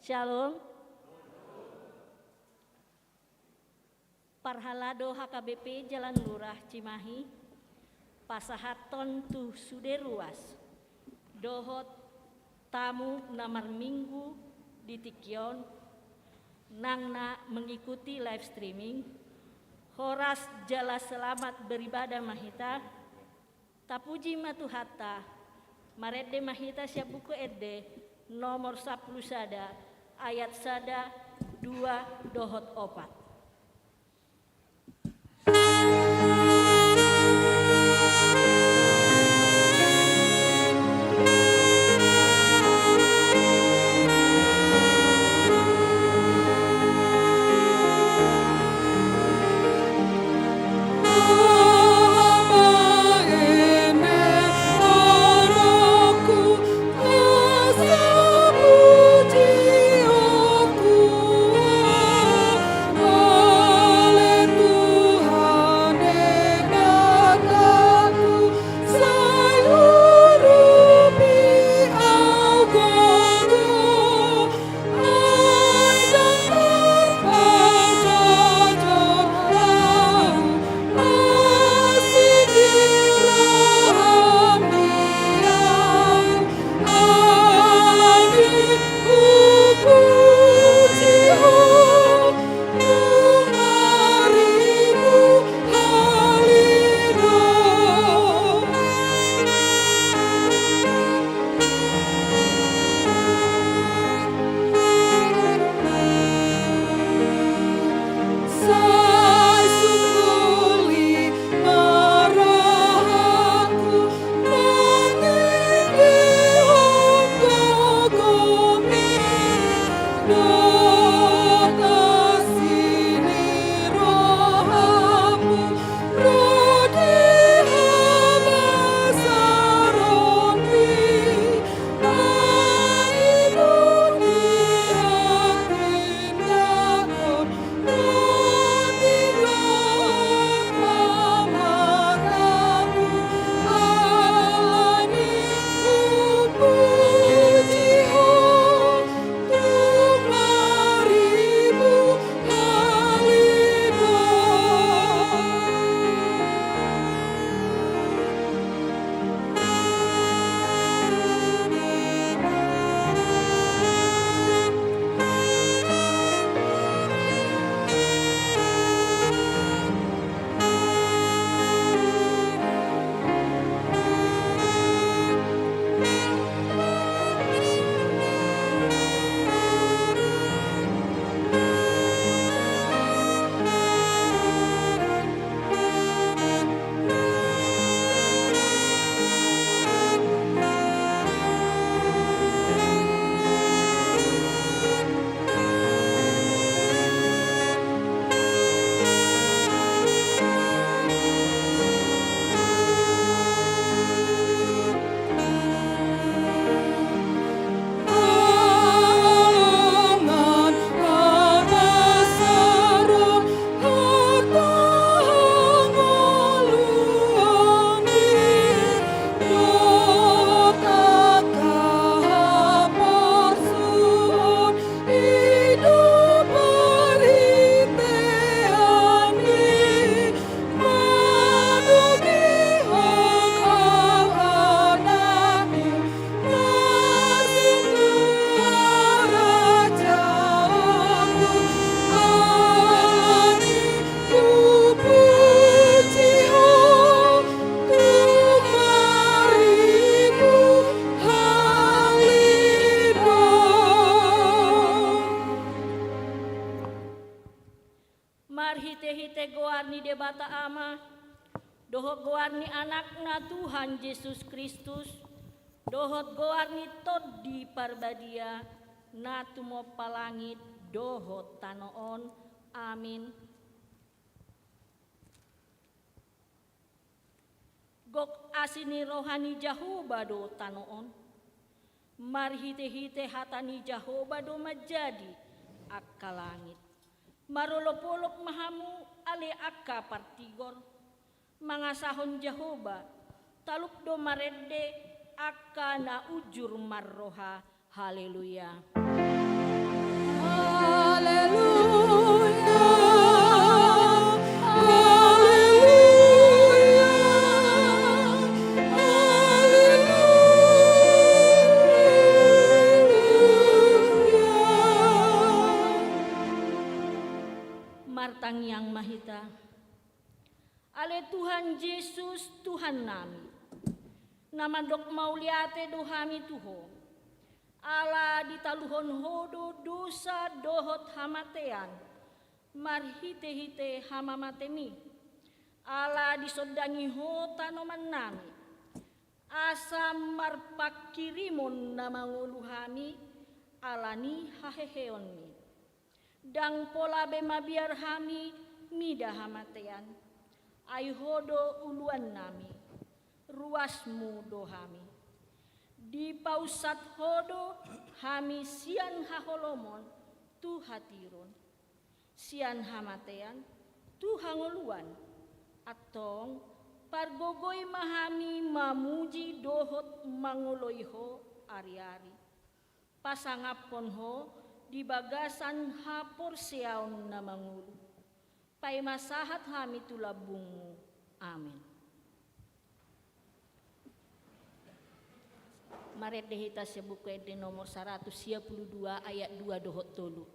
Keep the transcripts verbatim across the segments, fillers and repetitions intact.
Shalom. Parhalado H K B P Jalan Lurah Cimahi, pasahathon tu sude ruas dohot tamu na marminggu di tingki on, nang na mengikuti live streaming, horas jala selamat beribadah ma hita. Tapuji ma Tuhanta. Marende ma hita sian Buku Ende nomor sampulu sada, ayat sada, dua dohot opat. Marhite-hite goar ni Debata Ama, dohot goar ni Anakna Tuhan Jesus Kristus, dohot goar ni Tondi Parbadia, na tumompa langit dohot tano on. Amin. Gok asi ni roha ni Jahowa do tano on. Marhite-hite hata ni Jahowa do manjadi angka langit. Marolop-olop ma hamu ale angka partigor, mangasahon Jahowa, talup do marende angka na ujur marroha. Haleluya. Haleluya, haleluya, haleluya. Martangiang ma hita. Ale Tuhan Jesus, Tuhannami, na mandok mauliate do hami tu Ho, ala ditaluhon Ho do dosa dohot hamatean marhitehite hamamatemi. Ala disondangi Ho tanomannami, asa marpangkirimon na mangolu hami ala ni haheheonmi. Ndang pola be mabiar hami mida hamatean, ai Ho do uluannami, ruasmu do hami. Dipaunsat Ho do hami sian haholomon tu hatiron, sian hamatean tu hangoluan. Antong, pargogoi ma hami mamuji dohot mangoloi Ho ari-ari. Pasangaphon Ho di bagasan haporseaon na mangolu. Paima sahat hami tu lambungmu. Amin. Marende hita sian Buku Ende nomor saratus sia pulu dua ayat dua dohot tolu.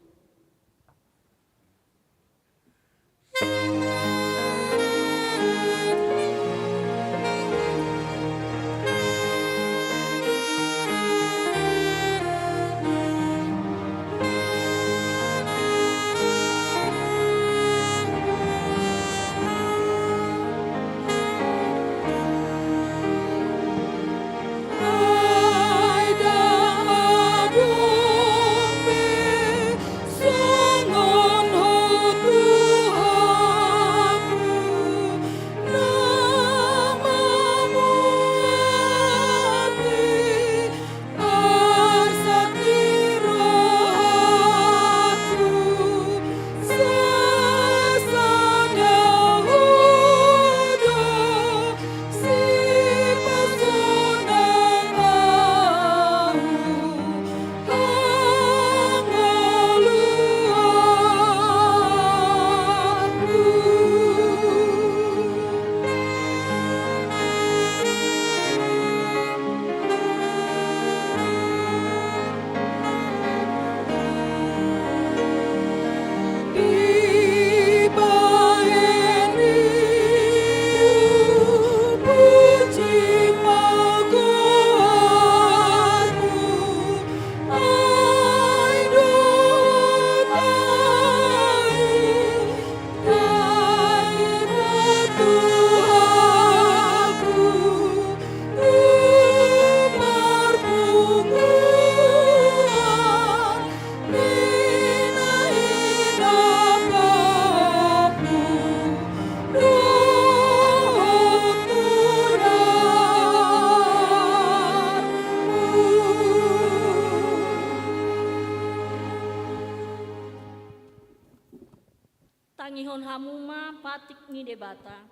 Tangihon hamu ma patik ni Debata,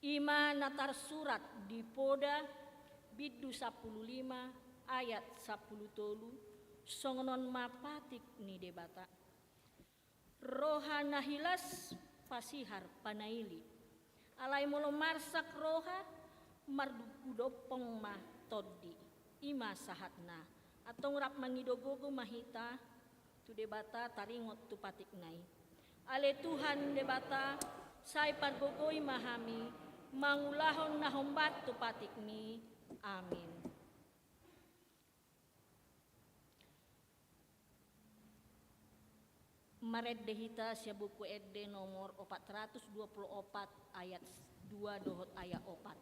i ma na tarsurat di Poda bindu sampulu lima ayat sampulu tolu, songon on ma patik ni Debata. Roha na hilas pasihar panaili. Alai molo marsak roha, mardungku dompong ma tondi. I ma sahatna. Antong rap mangido gogo ma hita tu Debata taringot tu patikna i. Ale Tuhan Debata, sai pargogoi ma hami mangulahon na hombar tu patikmi. Amin. Marende hita sian Buku Ende nomor opat ratus dua pulu opat ayat dua dohot ayat opat.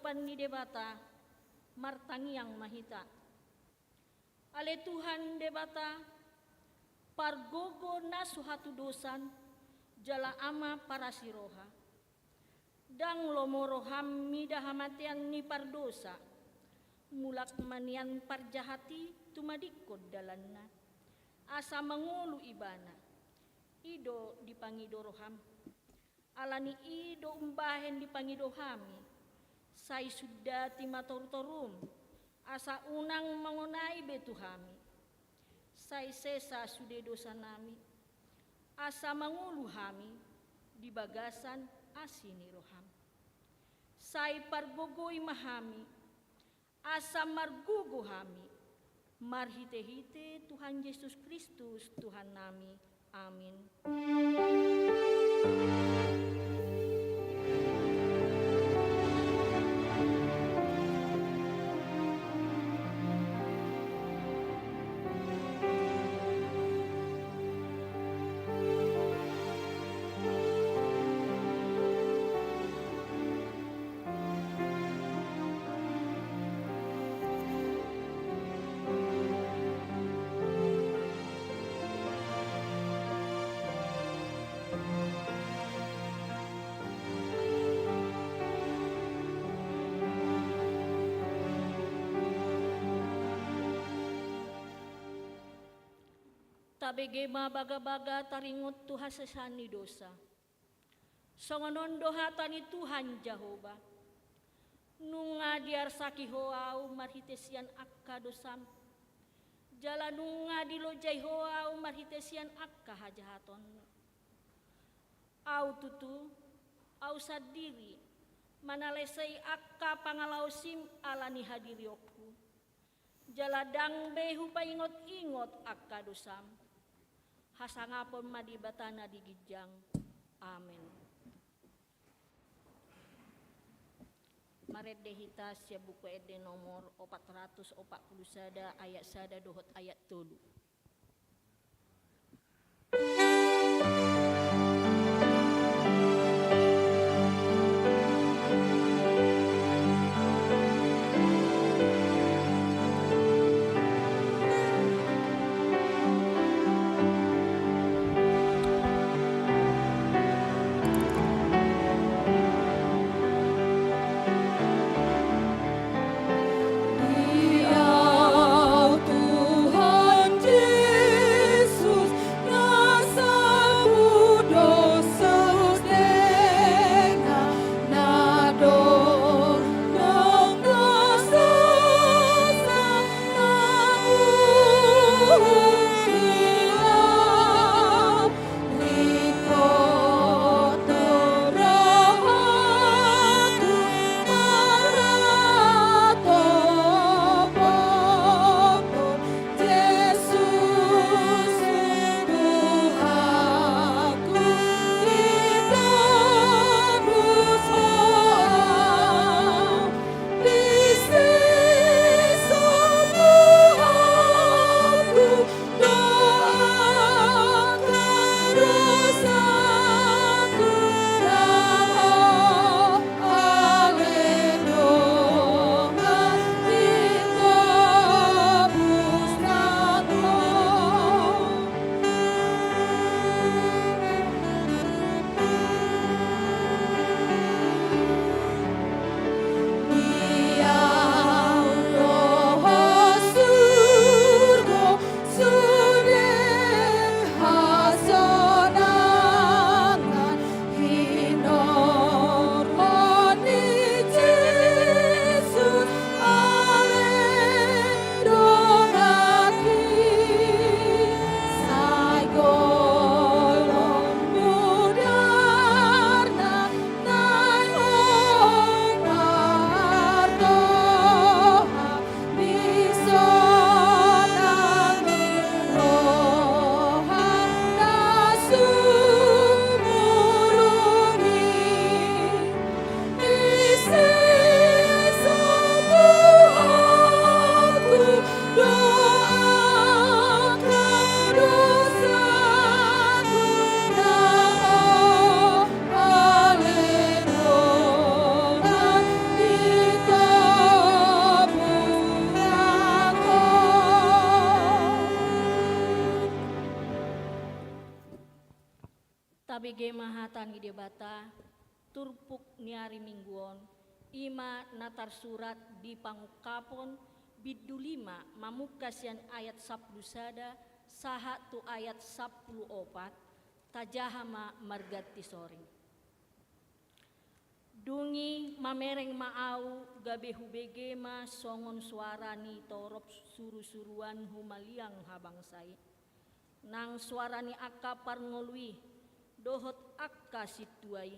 Pan ni Debata, martangiang ma hita. Ale Tuhan Debata, pargogo na so hatudosan, jala Ama parasi roha. Ndang lomo roham mida hamatean ni pardosa, mulak ma nian parjahat i tumadingkon dalanna, asa mangolu ibana. I do dipangido roham. Ala ni i do umbahen dipangido hami, sai sundati ma torutorum, asa unang mangonai be tu hami. Sai sesa sude dosanami, asa mangolu hami di bagasan asi ni roham. Sai pargogoi ma hami, asa margogo hami, marhitehite Tuhan Jesus Kristus, Tuhannami. Amin. Tabege ma bagabaga taringot tu hasesaan ni dosa. Songon on do hata ni Tuhan Jahowa: Nunga diarsaki ho ahu marhite sian angka dosam, jala nunga dilojai ho ahu marhite sian angka hajahatonmu. Ahu tutu, ahu sandiri, manalesei angka pangalaosim ala ni hadirionku. Jala ndang be hupaingotingot angka dosam. Hasangapon ma Debata na di ginjang. Amen. Marende hita sian Buku Ende nomor opat ratus opat pulu sada, ayat sada dohot ayat tolu. Bege ma hata ni Debata, turpuk ni ari Minggu on, i ma na tarsurat di Pangungkapon, bindu lima, mamungka sian ayat sampulu sada sahat tu ayat sampulu opat, tajaha ma marganti soring. Dung i mamereng ma ahu, gabe hubege ma songon suara ni torop surusuruan humaliang habangsa i. Nang suara ni angka parngolu i, dohot angka sintua i.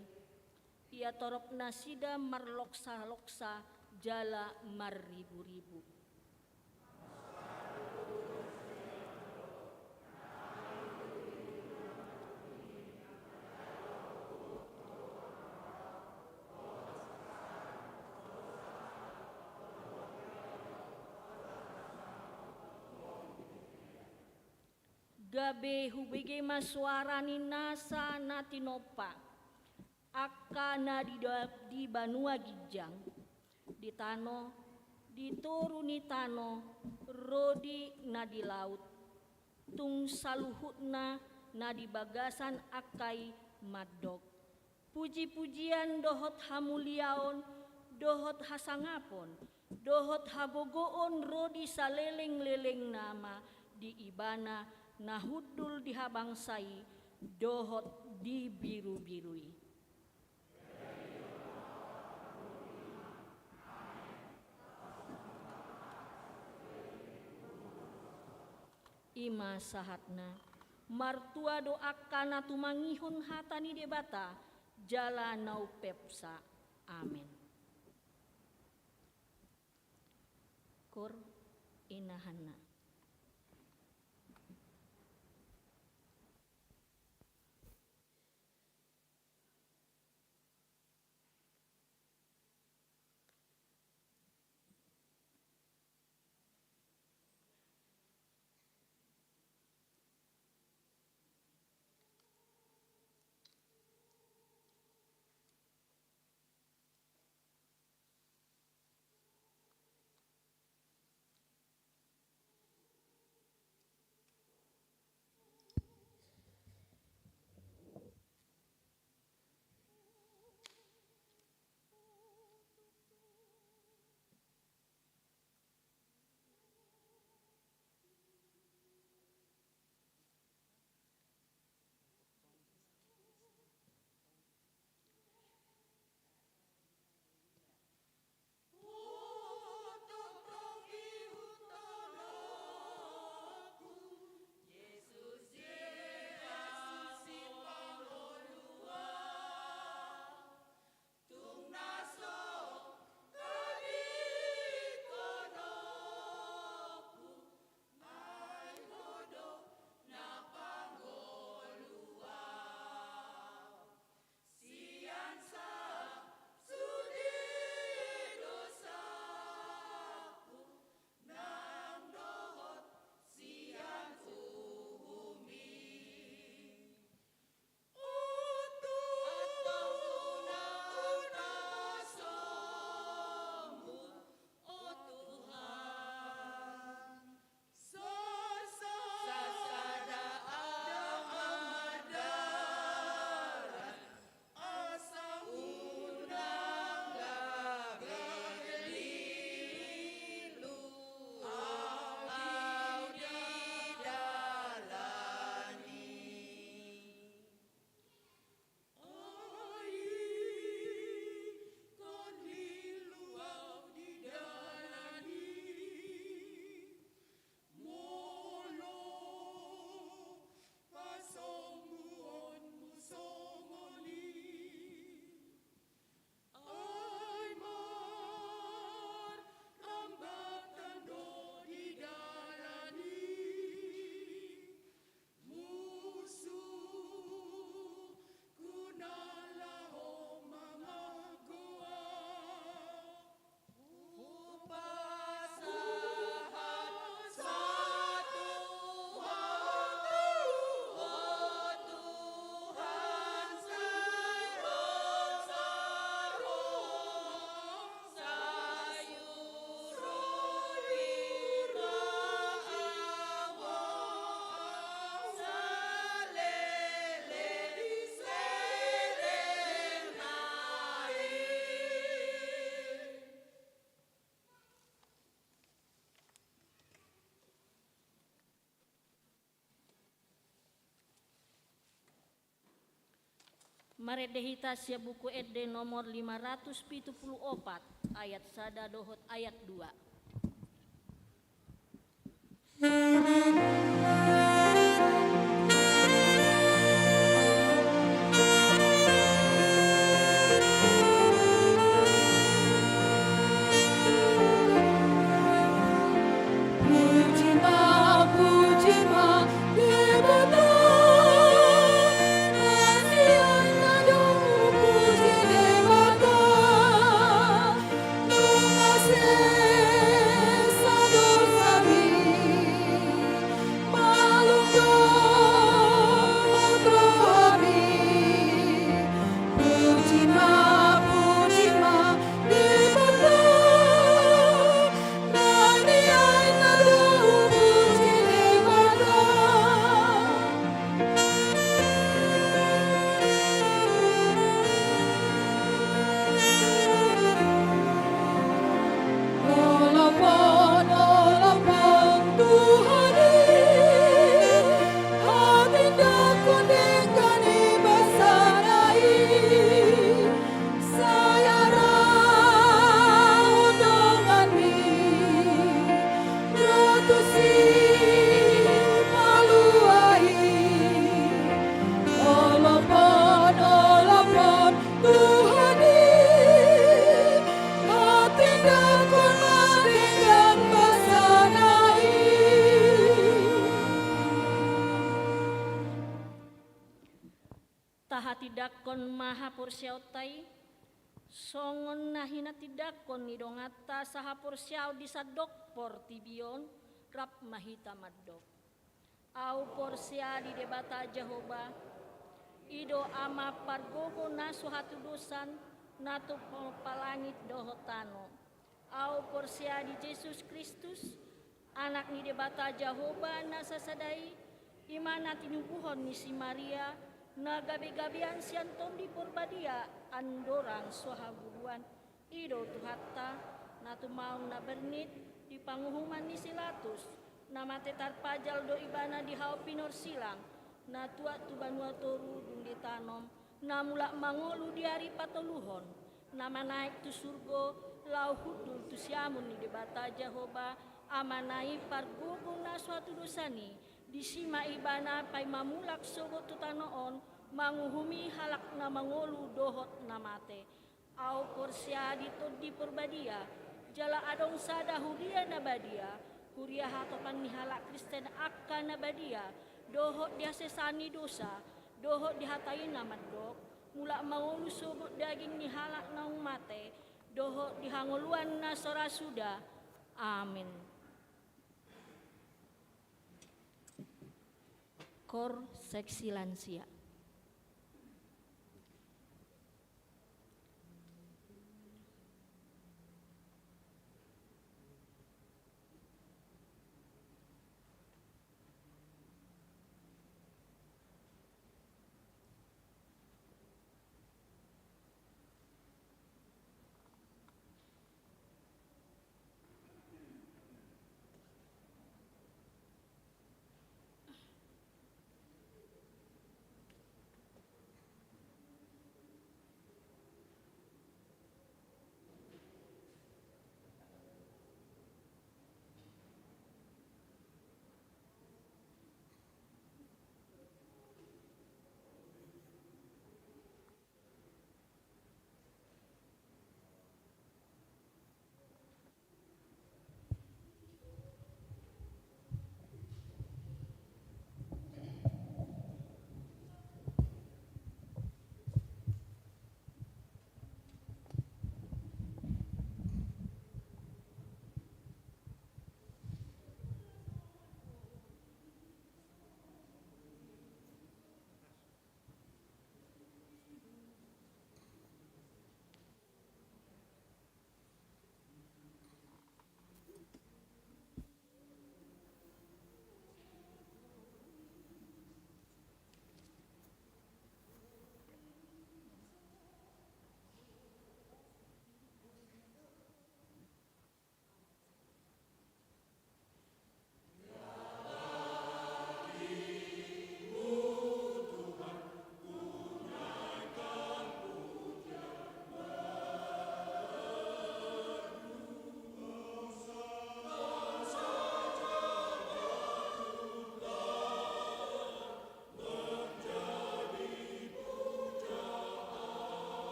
Ia torop nasida marloksaloksa jala marriburibu. Gabe hubege ma suara ni nasa na tinompa, angka na di da-, di banua ginjang, di tano, di toru ni tano, ro di na di laut, tung saluhutna na di bagasan angka i mandok: Pujipujian dohot hamuliaon dohot hasangapon dohot hagogoon ro di salelenglelengna ma di Ibana na hundul di habangsa i dohot di birubiru i. I ma sahatna. Martua do angka na tumangihon hata ni Debata jala na umpasa. Amen. Koor, inahanna. Marende hita sian Buku Ende nomor lima ratus pitu pulu opat, ayat sada dohot ayat dua. Tahatindangkon ma haporseaonta i, songon na hinatindangkon ni donganta sahaporseaon di sandok portibi on. Rap ma hita mandok. Ahu porsea di Debata Jahowa, i do Ama pargogo na so hatudosan, na tumompa langit dohot tano. Ahu porsea di Jesus Kristus, Anak ni Debata Jahowa na sasada i, i ma na tinubuhon ni si Maria, na gabegabean sian Tondi Porbadia, andorang so haguruan. I do Tuhanta, na tumaon na bernit di panguhuman ni si Latus, na mate tarpajal do Ibana di hau pinorsilang, na tuat tu banua toru dung ditanom, na mulak mangolu di ari patoluhon, na manaek tu surgo, laho hundul tu siamun ni Debata Jahowa, Amana i pargogo na so hatudosan i, disi ma Ibana paima mulak sogot tu tano on, manguhumi halak na mangolu dohot na mate. Ahu porsea di Tondi Porbadia, jala adong sada huria na badia, huria hatopan ni halak Kristen angka na badia, dohot di hasesaan ni dosa, dohot di hata i na mandok, mulak mangolu sogot daging ni halak naung mate, dohot di hangoluan na so ra suda. Amen. Kor seksi lansia.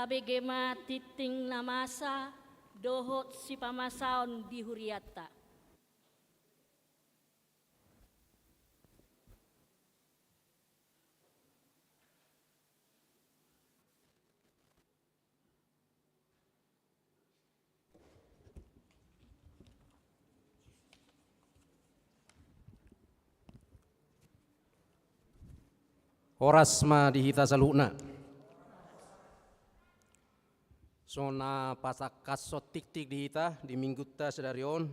Tabege ma tingting na masa dohot sipamasaon di hurianta. Horas ma di hita saluhutna. Songon na patangkashon tingting di hita di minggunta sadari on,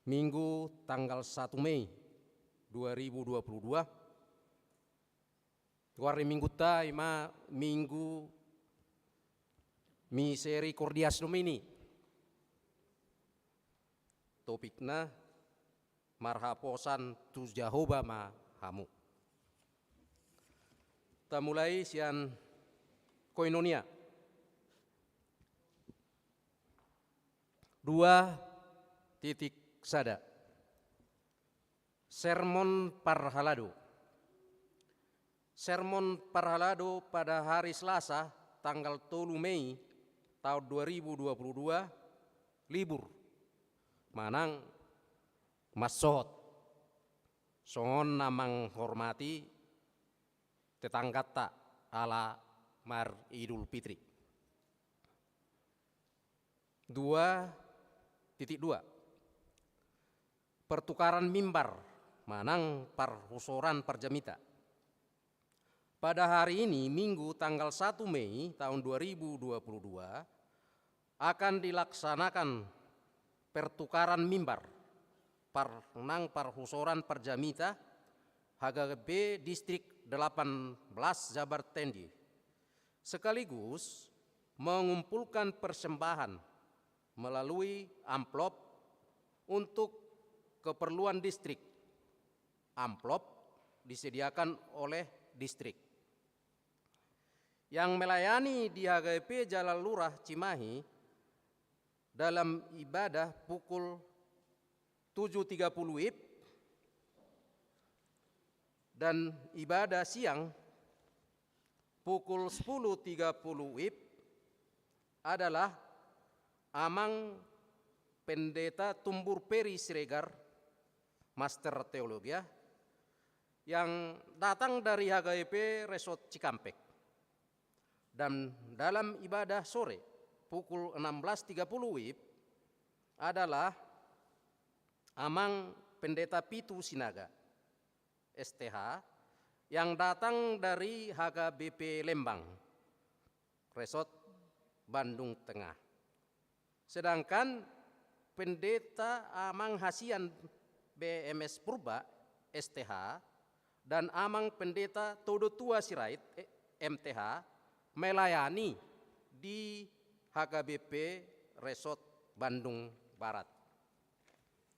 Minggu tanggal satu Mei dua ribu dua puluh dua. Goar ni minggunta i ma Minggu Misericordias Domini. Topikna, marhaposan tu Jahowa ma hamu. Tamulai sian koinonia. Dua titik sada. Sermon parhalado. Sermon parhalado pada hari Selasa, tanggal tolu Mei tahun dua ribu dua puluh dua, libur manang mansohot, songon na manghormati tetangganta ala mar Idul Fitri. Dua titik dua. Pertukaran mimbar manang parhusoran parjamita. Pada hari ini, Minggu tanggal satu Mei tahun dua ribu dua puluh dua, akan dilaksanakan pertukaran mimbar par-, nang parhusoran parjamita H K B P Distrik delapan belas Jabar Tendi, sekaligus mengumpulkan persembahan melalui amplop untuk keperluan distrik. Amplop disediakan oleh distrik. Yang melayani di H K B P Jalan Lurah Cimahi dalam ibadah pukul tujuh tiga puluh W I B dan ibadah siang pukul sepuluh tiga puluh W I B adalah Amang Pendeta Tumbur Peri Siregar, Master Teologia, yang datang dari H K B P Resort Cikampek. Dan dalam ibadah sore pukul enam belas tiga puluh W I B adalah Amang Pendeta Pitu Sinaga, S T H, yang datang dari H K B P Lembang, Resort Bandung Tengah. Sedangkan Pendeta Amang Hasian B M S Purba, S T H, dan Amang Pendeta Todotua Sirait, eh, M T H, melayani di H K B P Resort Bandung Barat.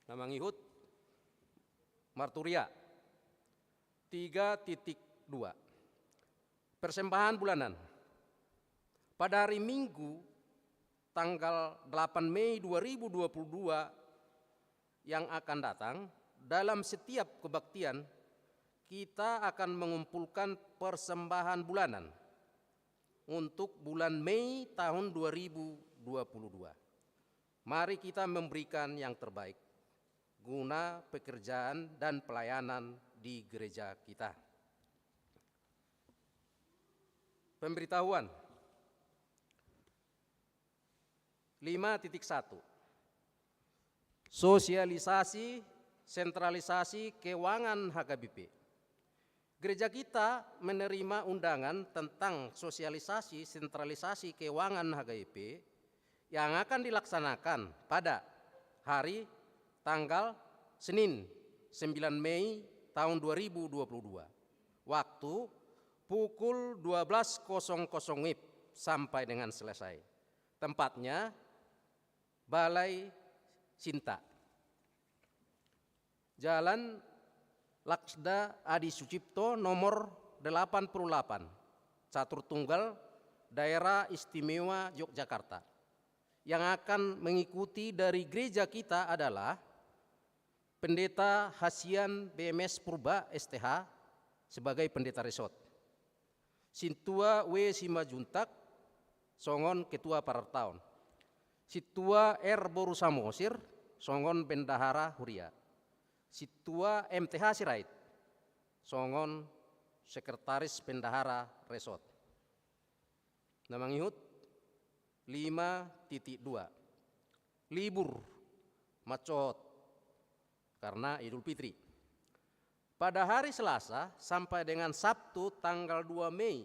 Na mangihut marturia. Tiga titik dua. Persembahan bulanan. Pada hari Minggu, tanggal delapan Mei dua ribu dua puluh dua yang akan datang, dalam setiap kebaktian, kita akan mengumpulkan persembahan bulanan untuk bulan Mei tahun dua ribu dua puluh dua. Mari kita memberikan yang terbaik guna pekerjaan dan pelayanan di gereja kita. Pemberitahuan. Lima titik satu. Sosialisasi sentralisasi keuangan H K B P. Gereja kita menerima undangan tentang sosialisasi sentralisasi keuangan H K B P yang akan dilaksanakan pada hari tanggal Senin, sembilan Mei tahun dua ribu dua puluh dua. Waktu pukul dua belas kosong kosong W I B sampai dengan selesai. Tempatnya Balai Sinta, Jalan Laksda Adi Sucipto nomor delapan puluh delapan, Catur Tunggal, Daerah Istimewa Yogyakarta. Yang akan mengikuti dari gereja kita adalah Pendeta Hasian B M S Purba, S T H, sebagai pendeta resort. Sintua W. Simanjuntak songon Ketua Parartaon. Sintua R. boru Samosir songon Bendahara Huria. Sintua M T H Sirait songon Sekretaris Bendahara Resort. Na mangihut, lima titik dua. Libur mansohot karena Idul Fitri. Pada hari Selasa sampai dengan Sabtu tanggal dua Mei,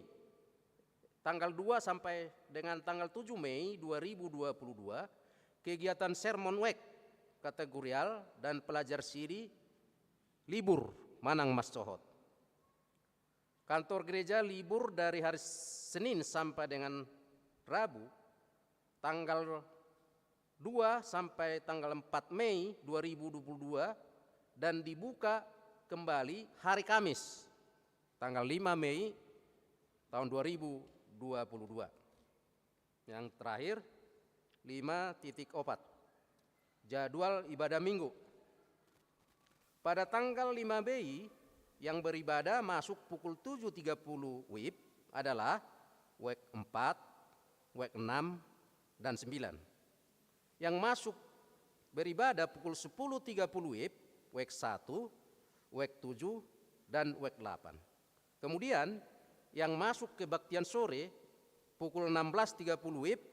tanggal dua sampai dengan tanggal tujuh Mei dua ribu dua puluh dua, kegiatan sermon wijk kategorial dan pelajar sidi libur manang mansohot. Kantor gereja libur dari hari Senin sampai dengan Rabu, tanggal dua sampai tanggal empat Mei dua ribu dua puluh dua, dan dibuka kembali hari Kamis, tanggal lima Mei tahun dua ribu dua puluh dua. Yang terakhir, lima titik opat. Jadwal ibadah Minggu. Pada tanggal lima Mei, yang beribadah masuk pukul tujuh tiga puluh wib adalah wijk empat, wijk enam, dan sembilan. Yang masuk beribadah pukul sepuluh tiga puluh wib, wijk satu, wijk tujuh, dan wijk delapan. Kemudian, yang masuk kebaktian sore pukul enam belas tiga puluh wib,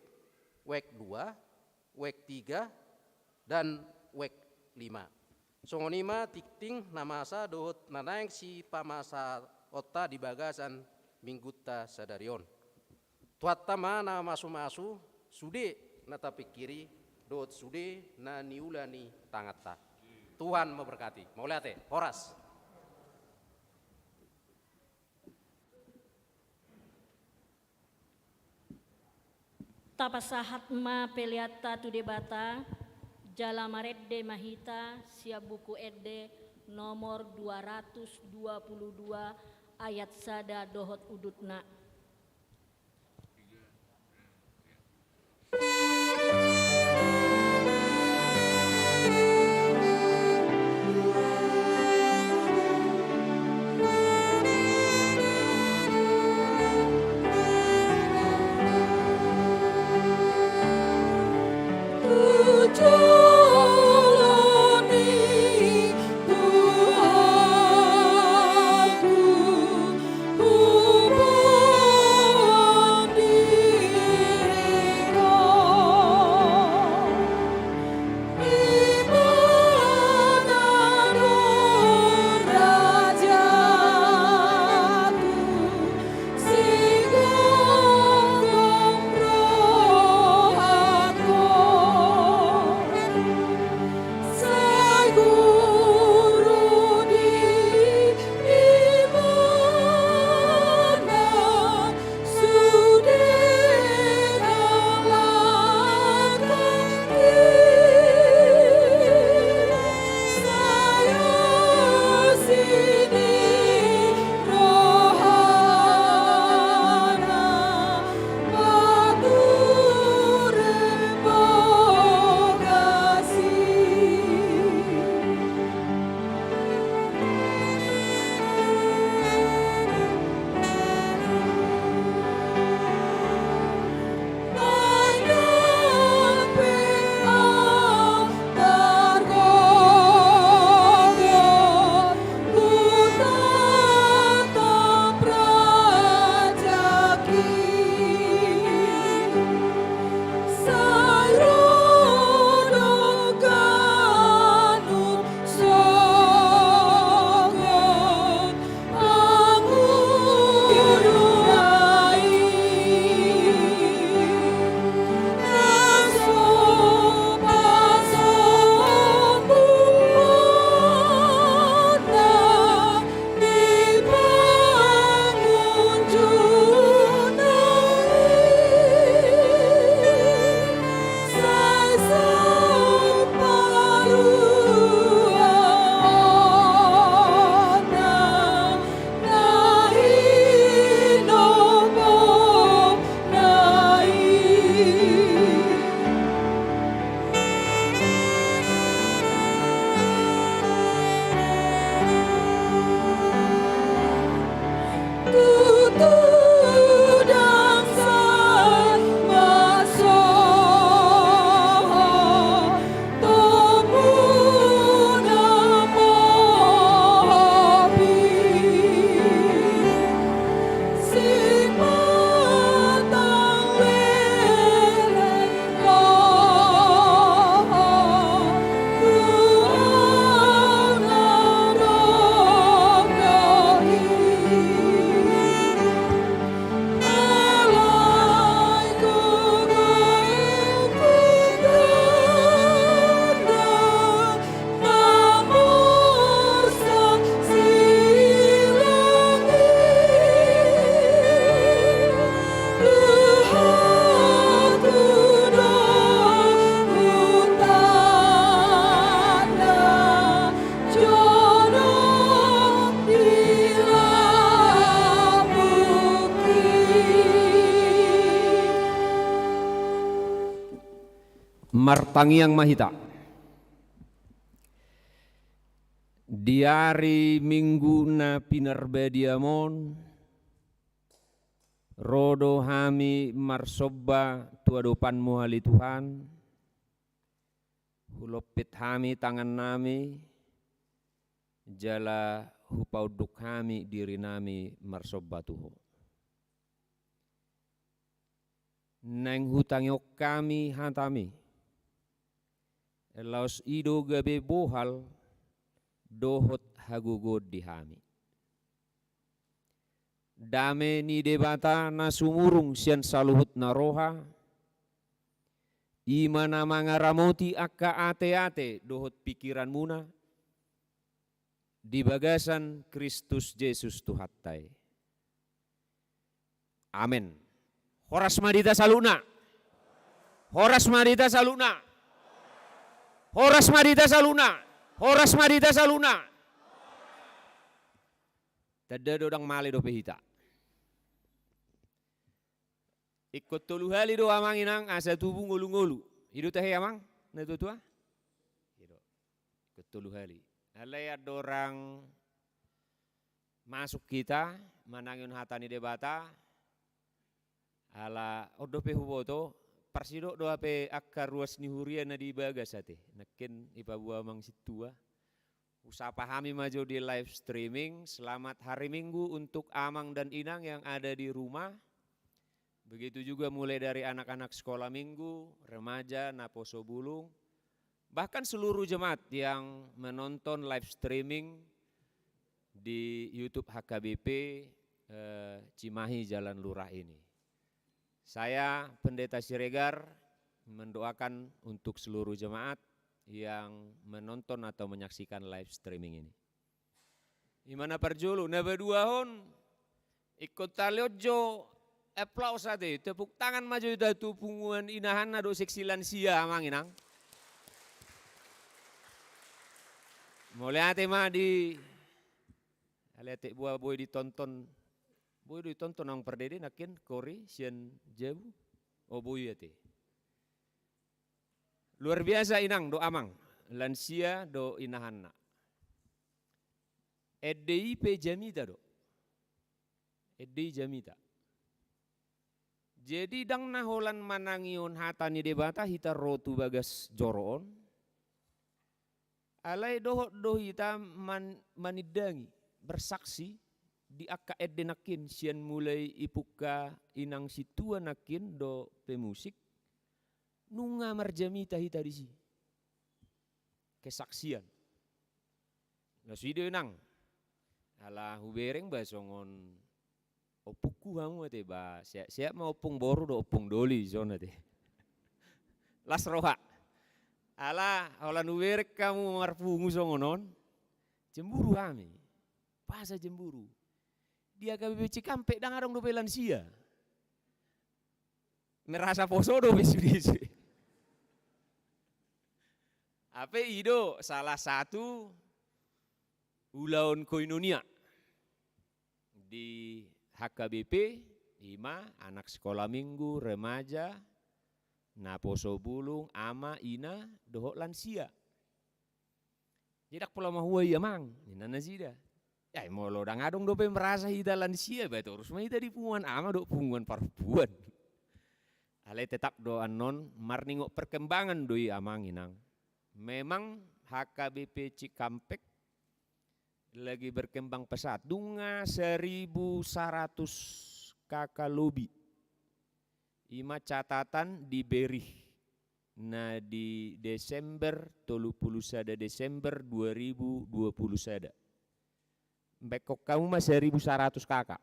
wijk dua, wijk tiga, dan wijk lima. Songon i ma tingting na masa dohot na naeng sipamasaonta di bagasan Minggunta sadari on. Tuhanta ma na mamasu-masu sude na tapingkiri dohot sude na niula ni tanganta. Tuhan memberkati. Mauliate. Horas. Tapasahat ma peleanta tu Debata, jala marende ma hita sian Buku Ende nomor dua ratus dua puluh dua, ayat sada dohot udutna. Martangiang ma hita. Di ari Minggu na pinarbadiam on, ro do hami marsomba tu adopanmu ale Tuhan, hulompit hami tangannami, jala hupaunduk hami dirinami marsomba tu Ho. Naeng hutangihon hami hatami, laos i do gabe bohal dohot hagogoon di hami. Dame ni Debata na sumurung sian saluhut na roha, i ma na mangaramoti angka ateate dohot pingkiranmuna, di bagasan Kristus Jesus Tuhanta i. Amen. Horas ma di hita saluhutna. Horas ma di hita saluhutna. Horas ma di hita saluhutna. Horas ma di hita saluhutna. Tanda do ndang male dope hita. Ingkon tolu hali do amang inang asa tubu ngolu-ngolu. I do tahe amang na tua-tua? I do. Ingkon tolu hali. Alai andorang masuk hita manangihon hata ni Debata, ala on dope huboto, parsidok do hape angka ruas ni huria na di bagas ate. Nangkin ipaboa amang sintua. Husapa hami ma jo di live streaming. Selamat hari Minggu untuk amang dan inang yang ada di rumah. Begitu juga mulai dari anak-anak sekolah minggu, remaja, naposo bulung, bahkan seluruh jemaat yang menonton live streaming di YouTube H K B P, eh, Cimahi Jalan Lurah ini. Saya, Pendeta Siregar, mendoakan untuk seluruh jemaat yang menonton atau menyaksikan live streaming ini. I ma na parjolo, na paduahon, ingkon talehon jo aplaus ate, tepuk tangan ma jo hita tu punguan inahanna dohot seksi lansia amang inang. Mauliate ma di, alai ate boa boi ditonton, boi ditonton amang pardede nangkin kori sian jabu. O boi ate. Luar biasa inang dohot amang, lansia dohot inahanna. Ende i pe jamita do. Ende i jamita. Jadi ndang na holan manangihon hata ni Debata hita ro tu bagas joro on. Alai dohot do hita man-, manindangi, bersaksi di angka ende nangkin sian mulai ipungka inang sintua nangkin dohot pemusik. Nunga marjamita hita disi. Kesaksian. Laos i do inang. Ala hubereng ba songon ompungku hamu ate ba, sehat-sehat ma ompung boru dohot ompung doli dison ate. Las roha. Ala holan hubereng hamu marpungu songon on. Cemburu hami. Boasa cemburu? Di H K B P Cikampek ndang adong dope lansia. Merasa poso dope sude. Hape i do salah satu ulaon koinonia di H K B P, i ma anak sekolah minggu, remaja, naposo bulung, ama, ina, dohot lansia. Jadi ndang pola mahua i amang, ninna nasida. Ai molo ndang adong dope merasa hita lansia, ba torus ma hita di punguan ama dohot punguan parompuan. Alai tetap do annon marningot perkembangan do i amang inang. Memang H K B P Cikampek lagi berkembang pesat. Nunga seribu saratus K K lobi. I ma catatan di Berih. Na di Desember, tolu pulu sada Desember dua ribu dua pulu sada. Baen hamu ma seribu saratus K K.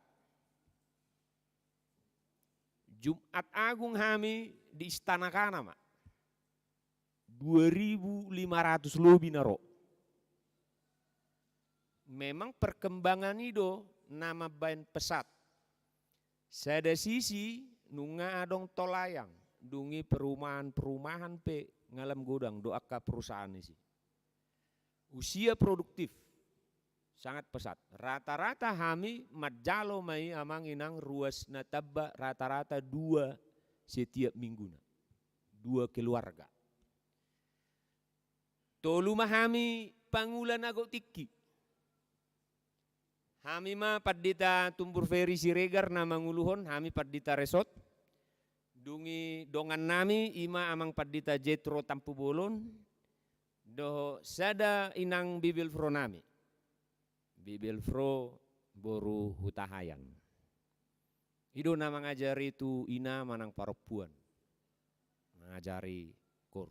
Jumat Agung hami di Istana Kana ma. Dua ribu lima ratus lobi na ro. Memang perkembangan i do na mambaen pesat. Sada sisi nunga adong tol layang, dung i perumahan-perumahan pe nga lam godang dohot angka perusahaan disi. Usia produktif sangat pesat. Rata-rata hami manjalo ma i amang inang ruas na tamba rata-rata dua setiap mingguna. Dua keluarga. Tolu ma hami pangula na gok tingki. Hami ma Pandita Tumbur Ferry Siregar na manguluhon, hami Pandita Resort. Dung i dongannami, i ma Amang Pandita Jetro Tampubolon, dohot sada inang Bibelvrouw nami. Bibelvrouw boru Hutahaean. I do na mangajari tu ina manang parompuan. Mangajari koor.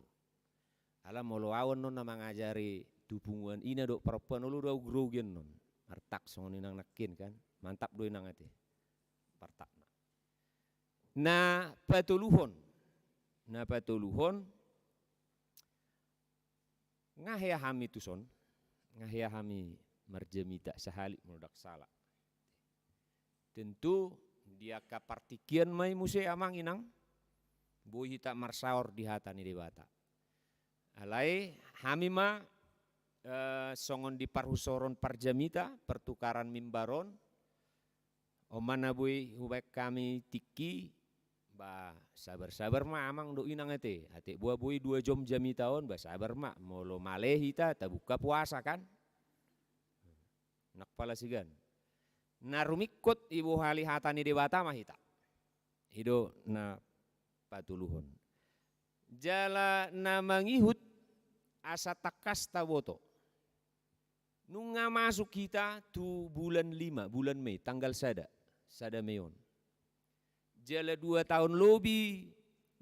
Ala molo au annon na mangajari tu punguan ina dohot parompuan, olo do au grogi annon. Martak songon inang nangkin kan. Mantap do inang ate. Partakna. Na patoluhon. Na patoluhon. Nga hea hami tuson, nga hea hami marjamita sahali molo ndang sala. Tentu di angka partingkian ma i muse amang inang, boi hita marsaor di hata ni Debata. Alai hami ma, eh, songon di parhusoron parjamita, pertukaran mimbar on, on ma na boi hubaen hami tingki, ba sabar-sabar ma amang dohot inang ate. Ate boha boi dua jom jamita on, ba sabar ma. Molo male hita, tabuka puasa kan. Nang pala sigan. Na rumingkot ibohali hata ni Debata ma hita. I do na patoluhon. Jala na mangihut asa tangkas taboto. Nunga masuk hita tu bulan lima, bulan Mei, tanggal sada, sada Mei on. Jala dua taon lobi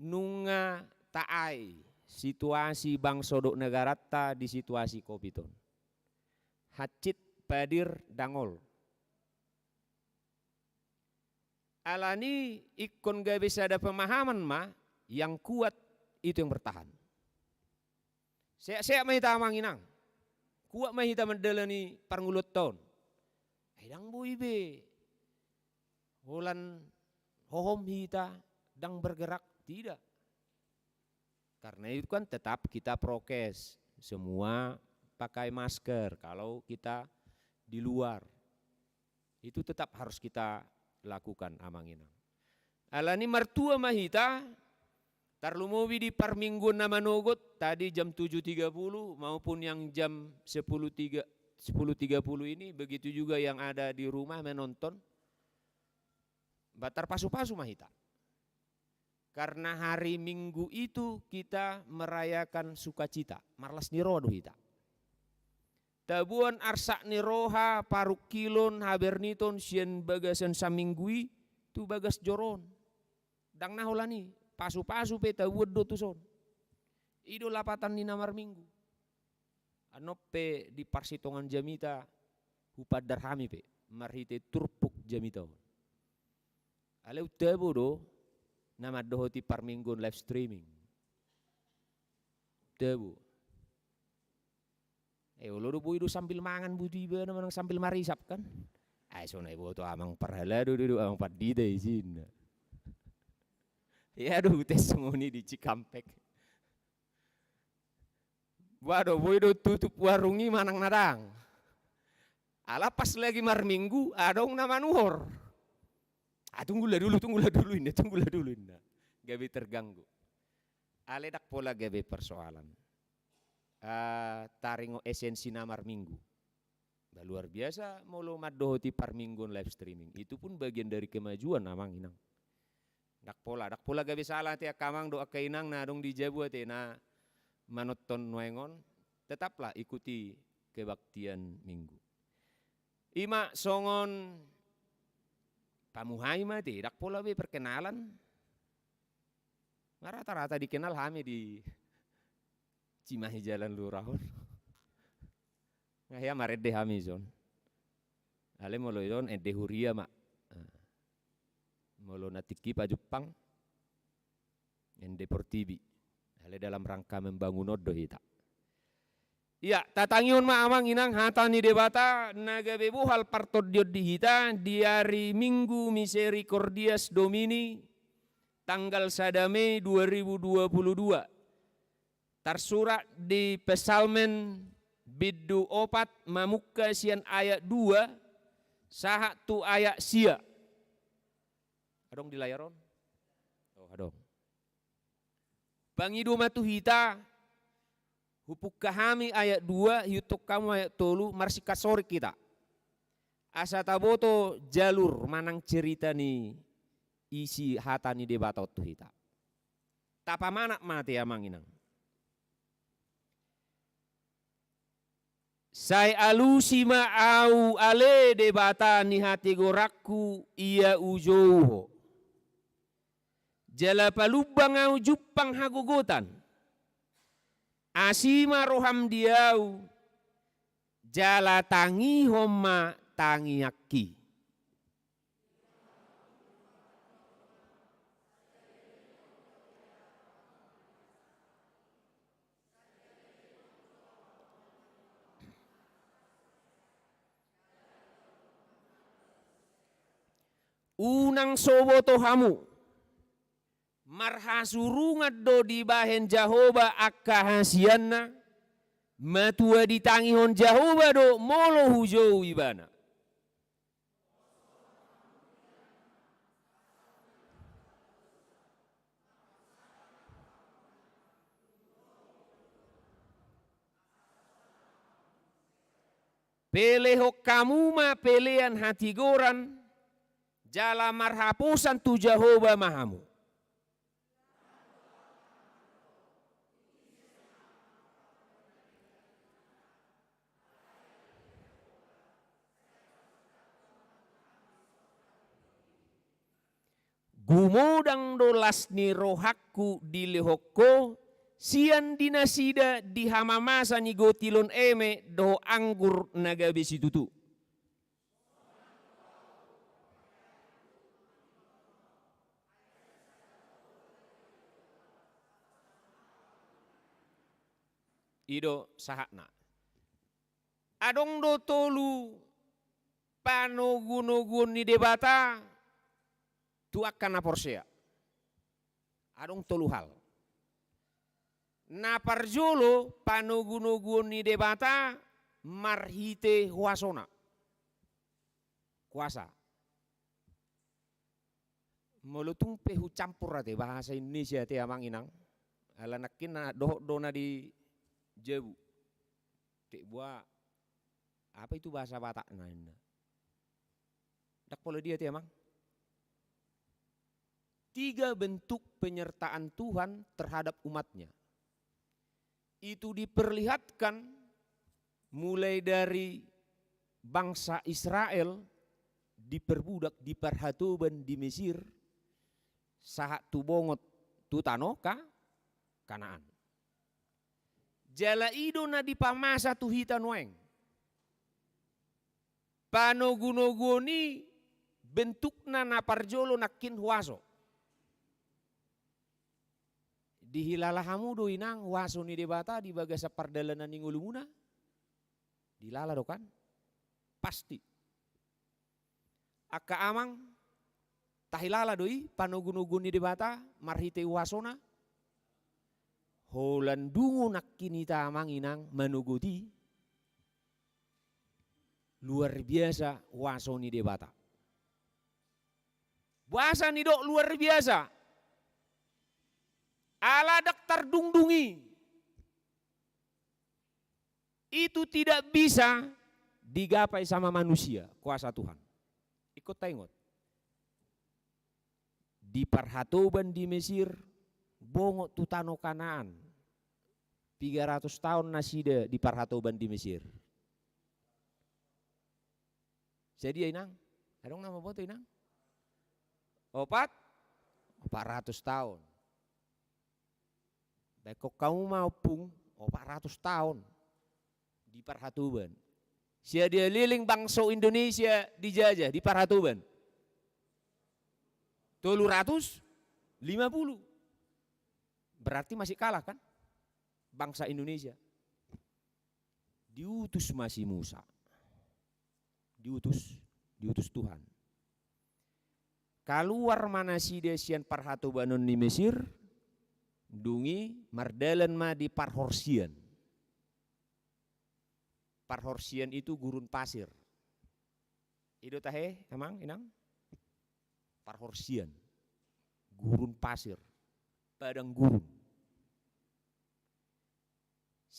nunga taai situasi bangso dohot negaranta di situasi covid on. Hansit padir dangol. Alani ingkon gabe sada pemahaman ma, yang kuat itu yang bertahan. Sehat-sehat ma hita amang inang. Kuat ma hita mandalani parngoluanta on. Ai ndang boi be holan hohom hita ndang bergerak, tidak. Karena itu kan tetap kita prokes, semua pakai masker kalau kita di luar. Itu tetap harus kita lakukan, amang inang. Alani martua ma hita, tarlumobi di parmingguon na manogot, tadi jam tujuh tiga puluh maupun yang jam sepuluh tiga, sepuluh tiga puluh ini, begitu juga yang ada di rumah menonton. Ba tarpasu-pasu ma hita. Karena hari Minggu itu kita merayakan sukacita, marlas ni roha do hita. Taboan arsak ni roha, parungkilon, haberniton sian bagasan saminggu i tu bagas joro on. Ndang na holan i, pasu-pasu pe taboan do tuson. I do lapatan ni na marminggu. Annon pe di parsitongan jamita hupandar hami pe marhite turpuk jamita on. Alai untabo do na mandohoti parmingguon live streaming. Untabo. Eh, olo do boi do sambil mangan buti ibana manang sambil marisap kan. Ai so na iboto amang parhalado do, do amang pandita isinna. Ia do utes songon i di Cikampek. Ba do boi do tutup warung i manang na ndang. Ala pas lagi marminggu adong na manuhor. Ah, tunggulah dulu, tunggulah dulu inna, tunggulah dulu inna. Gabe terganggu. Alai ndang pola gabe persoalan. Ah, taringot esensi na marminggu. Ba luar biasa molo mandohoti parmingguon live streaming. Itu pun bagian dari kemajuan amang inang. Ndang pola, ndang pola gabe sala ate angka amang dohot angka inang na adong di jabu ate na manonton nuaeng on. Tetaplah ikuti kebaktian Minggu. I ma songon pamuhai ma ate, ndang pola be perkenalan. Nga rata-rata dikenal hami di Cimahi Jalan Lurah on. Nga hea marende hami dison. Alai molo dison ende huria ma. Molo na tingki pajumpang ende portibi. Alai dalam rangka membangun on do hita. Ia, tatangihon ma amang inang hata ni Debata na gabe bohal partondion di hita di ari Minggu Misericordias Domini tanggal sada Mei dua ribu dua puluh dua. Tarsurat di Psalmen bindu opat mamungka sian ayat dua sahat tu ayat sia. Adong di layar on? Oh, adong. Pangido ma tu hita, Hupungka hami ayat dua, hiuthon hamu ayat tolu, marsingkat soring hita. Asa taboto jalur manang cerita ni isi hata ni Debata on tu hita. Tapamanat ma ate amang inang. Sai alusi ma ahu ale Debata ni hatigoranku, ia hujou ho. Jala palumbang ahu jumpang hagogotan. Asi ma roham di ahu, jala tangihon ma tangiangki. Unang so boto hamu, marhasurungan do dibahen Jahowa angka hasianna, matua ditangihon Jahowa do molo hujou ibana. Pelehon hamu ma pelean hatigoran, jala marhaposan tu Jahowa ma hamu. Gumodang do las ni rohangku dilehon ho, sian di nasida di hamamasa ni gotilon eme dohot anggur na gabe situtu. I do sahatna. Adong do tolu panogunoguon ni Debata tu angka na porsea. Adong tolu hal. Na parjolo, panogunoguon ni Debata marhite huasona. Kuasa. Molo tung pe hucampur ate bahasa Indonesia ate amang inang. Ala nangkin na dohot do na di jabu. Tek bua, apa itu bahasa Batakna inna. Ndang pola dia ate amang. Tiga bentuk penyertaan Tuhan terhadap umatnya. Itu diperlihatkan mulai dari bangsa Israel diperbudak, diparhatoban di Mesir, sahat tu bongot tu tano Ka-, Kanaan. Jala i do na dipamasa tu hita nuaeng. Panogunoguon i bentukna na parjolo nangkin huaso. Dihilala hamu do inang huaso ni Debata di bagasan pardalanan ni ngolumuna? Dilala do kan? Pasti. Angka amang, tahilala do i panogunoguon ni Debata marhite huasona? Holan dungo nangkin hita amang inang manogot i. Luar biasa huaso ni Debata. Boasa nidok luar biasa? Ala ndang tardungdung i. Itu tidak bisa digapai sama manusia, kuasa Tuhan. Ingkon taingot. Diparhatoban di Mesir, bongot tu tano Kanaan. Piga ratus taon nasida diparhatoban di Mesir. Sadia inang? Adong na mamboto inang? Opat? Opat ratus taon. Baen hamu ma ompung, opat ratus taon diparhatoban. Sadia leleng bangso Indonesia dijajah, diparhatoban? Tolu ratus lima puluh. Berarti masih kalah kan bangsa Indonesia. Diutus ma si Musa. Diutus, diutus Tuhan. Kaluar ma nasida sian parhatobanon ni Mesir, dung i mardalan ma di parhorsian. Parhorsian itu gurun pasir. I do tahe, amang, inang? Parhorsian. Gurun pasir. Padang gurun.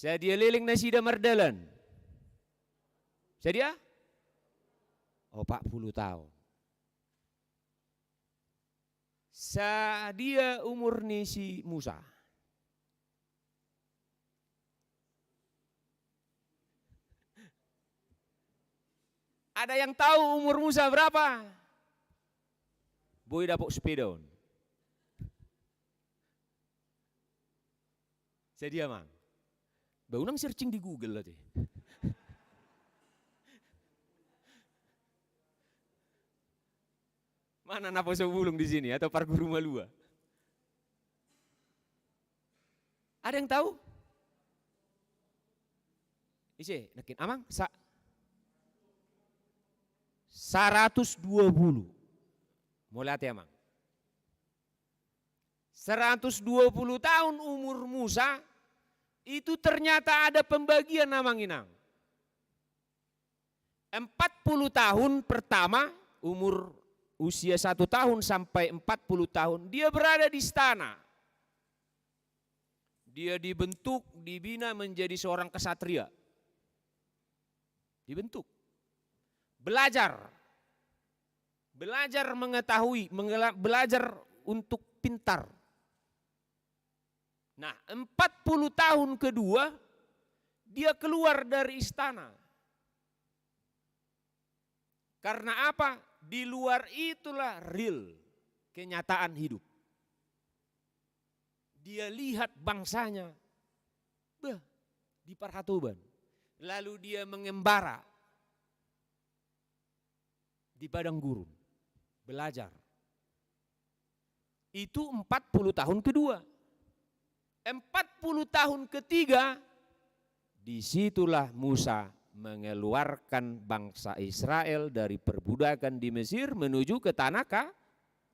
Sadia leleng nasida mardalan? Sadia? Opat pulu taon. Sadia umur ni si Musa? Ada yang tahu umur Musa berapa? Boi dapot sepeda on. Sadia, Amang? Ba unang searching di Google ate. Mana naposo bulung di sini atau parguru malua? Ada yang tahu? Ise, nangkin, Amang, sa-, seratus dua puluh. Mauliate, Amang. Seratus dua puluh tahun umur Musa, itu ternyata ada pembagian, Amang Inang. Empat puluh tahun pertama, umur usia satu tahun sampai empat puluh tahun, dia berada di istana. Dia dibentuk, dibina menjadi seorang kesatria. Dibentuk. Belajar. Belajar mengetahui, mengela-, belajar untuk pintar. Nah, empat puluh tahun kedua, dia keluar dari istana. Karena apa? Di luar itulah real kenyataan hidup. Dia lihat bangsanya, bah, di parhatoban. Lalu dia mengembara di padang gurun, belajar. Itu empat puluh tahun kedua. Empat puluh tahun ketiga, disitulah Musa mengeluarkan bangsa Israel dari perbudakan di Mesir menuju ke tanah Ka-,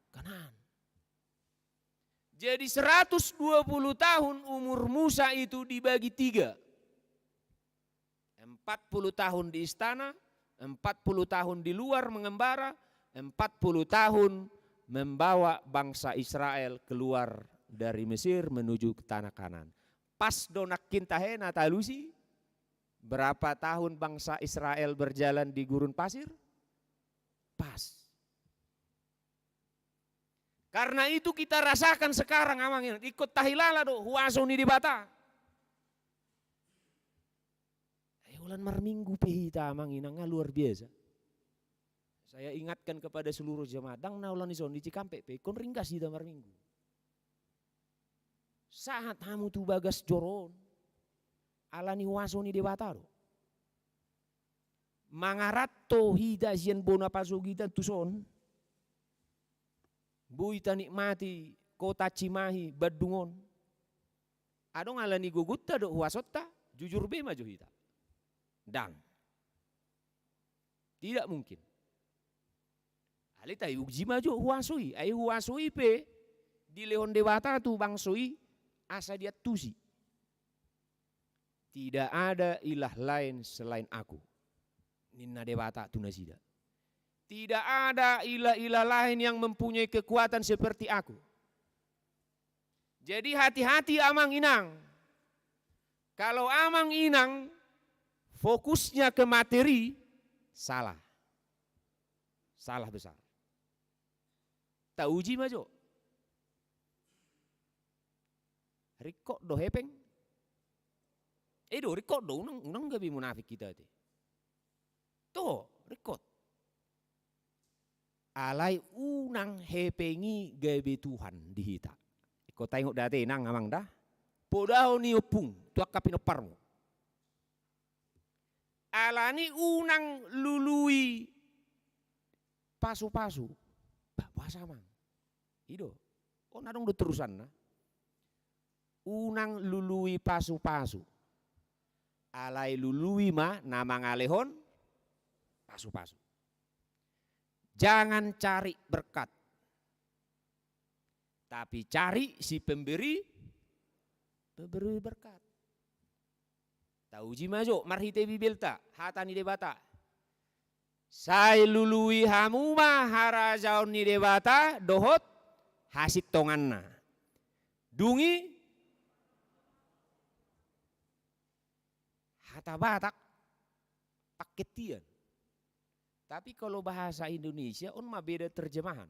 Kanaan. Jadi seratus dua puluh tahun umur Musa itu dibagi tiga. Empat puluh tahun di istana, empat puluh tahun di luar mengembara, empat puluh tahun membawa bangsa Israel keluar dari Mesir menuju ke tanah Kanaan. Pas do nangkin tahe na talusi, berapa tahun bangsa Israel berjalan di gurun pasir? Pas. Karena itu kita rasakan sekarang, Amang Inang, ingkon tahilala do huaso ni Debata. Eh, holan marminggu pe hita, Amang Inang, nga luar biasa. Saya ingatkan kepada seluruh jemaat, ndang na holan dison, di Cikampek pe ingkon ringgas hita marminggu. Sahat hamu tu bagas joro on, ala ni huaso ni Debata do. Mangaranto hita sian bona pasogita tuson, boi tanikmati kota Cimahi, Bandung on. Adong ala ni gogonta dohot huasonta, jujur be ma jo hita? Ndang. Tidak mungkin. Alai tauji ma jo huaso i, ai huaso i pe dilehon Debata tu bangso i asa diantusi. Tidak ada ilah lain selain Aku, ninna Debata tu nasida. Tidak ada ilah-ilah lain yang mempunyai kekuatan seperti Aku. Jadi hati-hati, Amang Inang. Kalau Amang Inang fokusnya ke materi, salah. Salah besar. Tauji ma jo. Ringkot do hepeng? Eh do, ringkot do, unang, unang gabe munafik hita ate. Toho, ringkot. Alai unang hepeng i gabe Tuhan di hita. Ingkon taingot da ate, Inang, Amang da. Podahon i ompung tu angka pinomparmu. Ala ni unang lului pasu-pasu. Bah, boasa, Amang? I do. On adong do terusanna. Unang lului pasu-pasu. Alai lului ma na mangalehon pasu-pasu. Jangan cari berkat, tapi cari si pemberi, pemberi berkat. Tauji ma jo marhite Bibelta, hata ni Debata. Sai lului hamu ma harajaon ni Debata dohot hasintonganna. Dung i, Hata Batak, pangketian. Tapi kalau bahasa Indonesia, on ma beda terjemahan.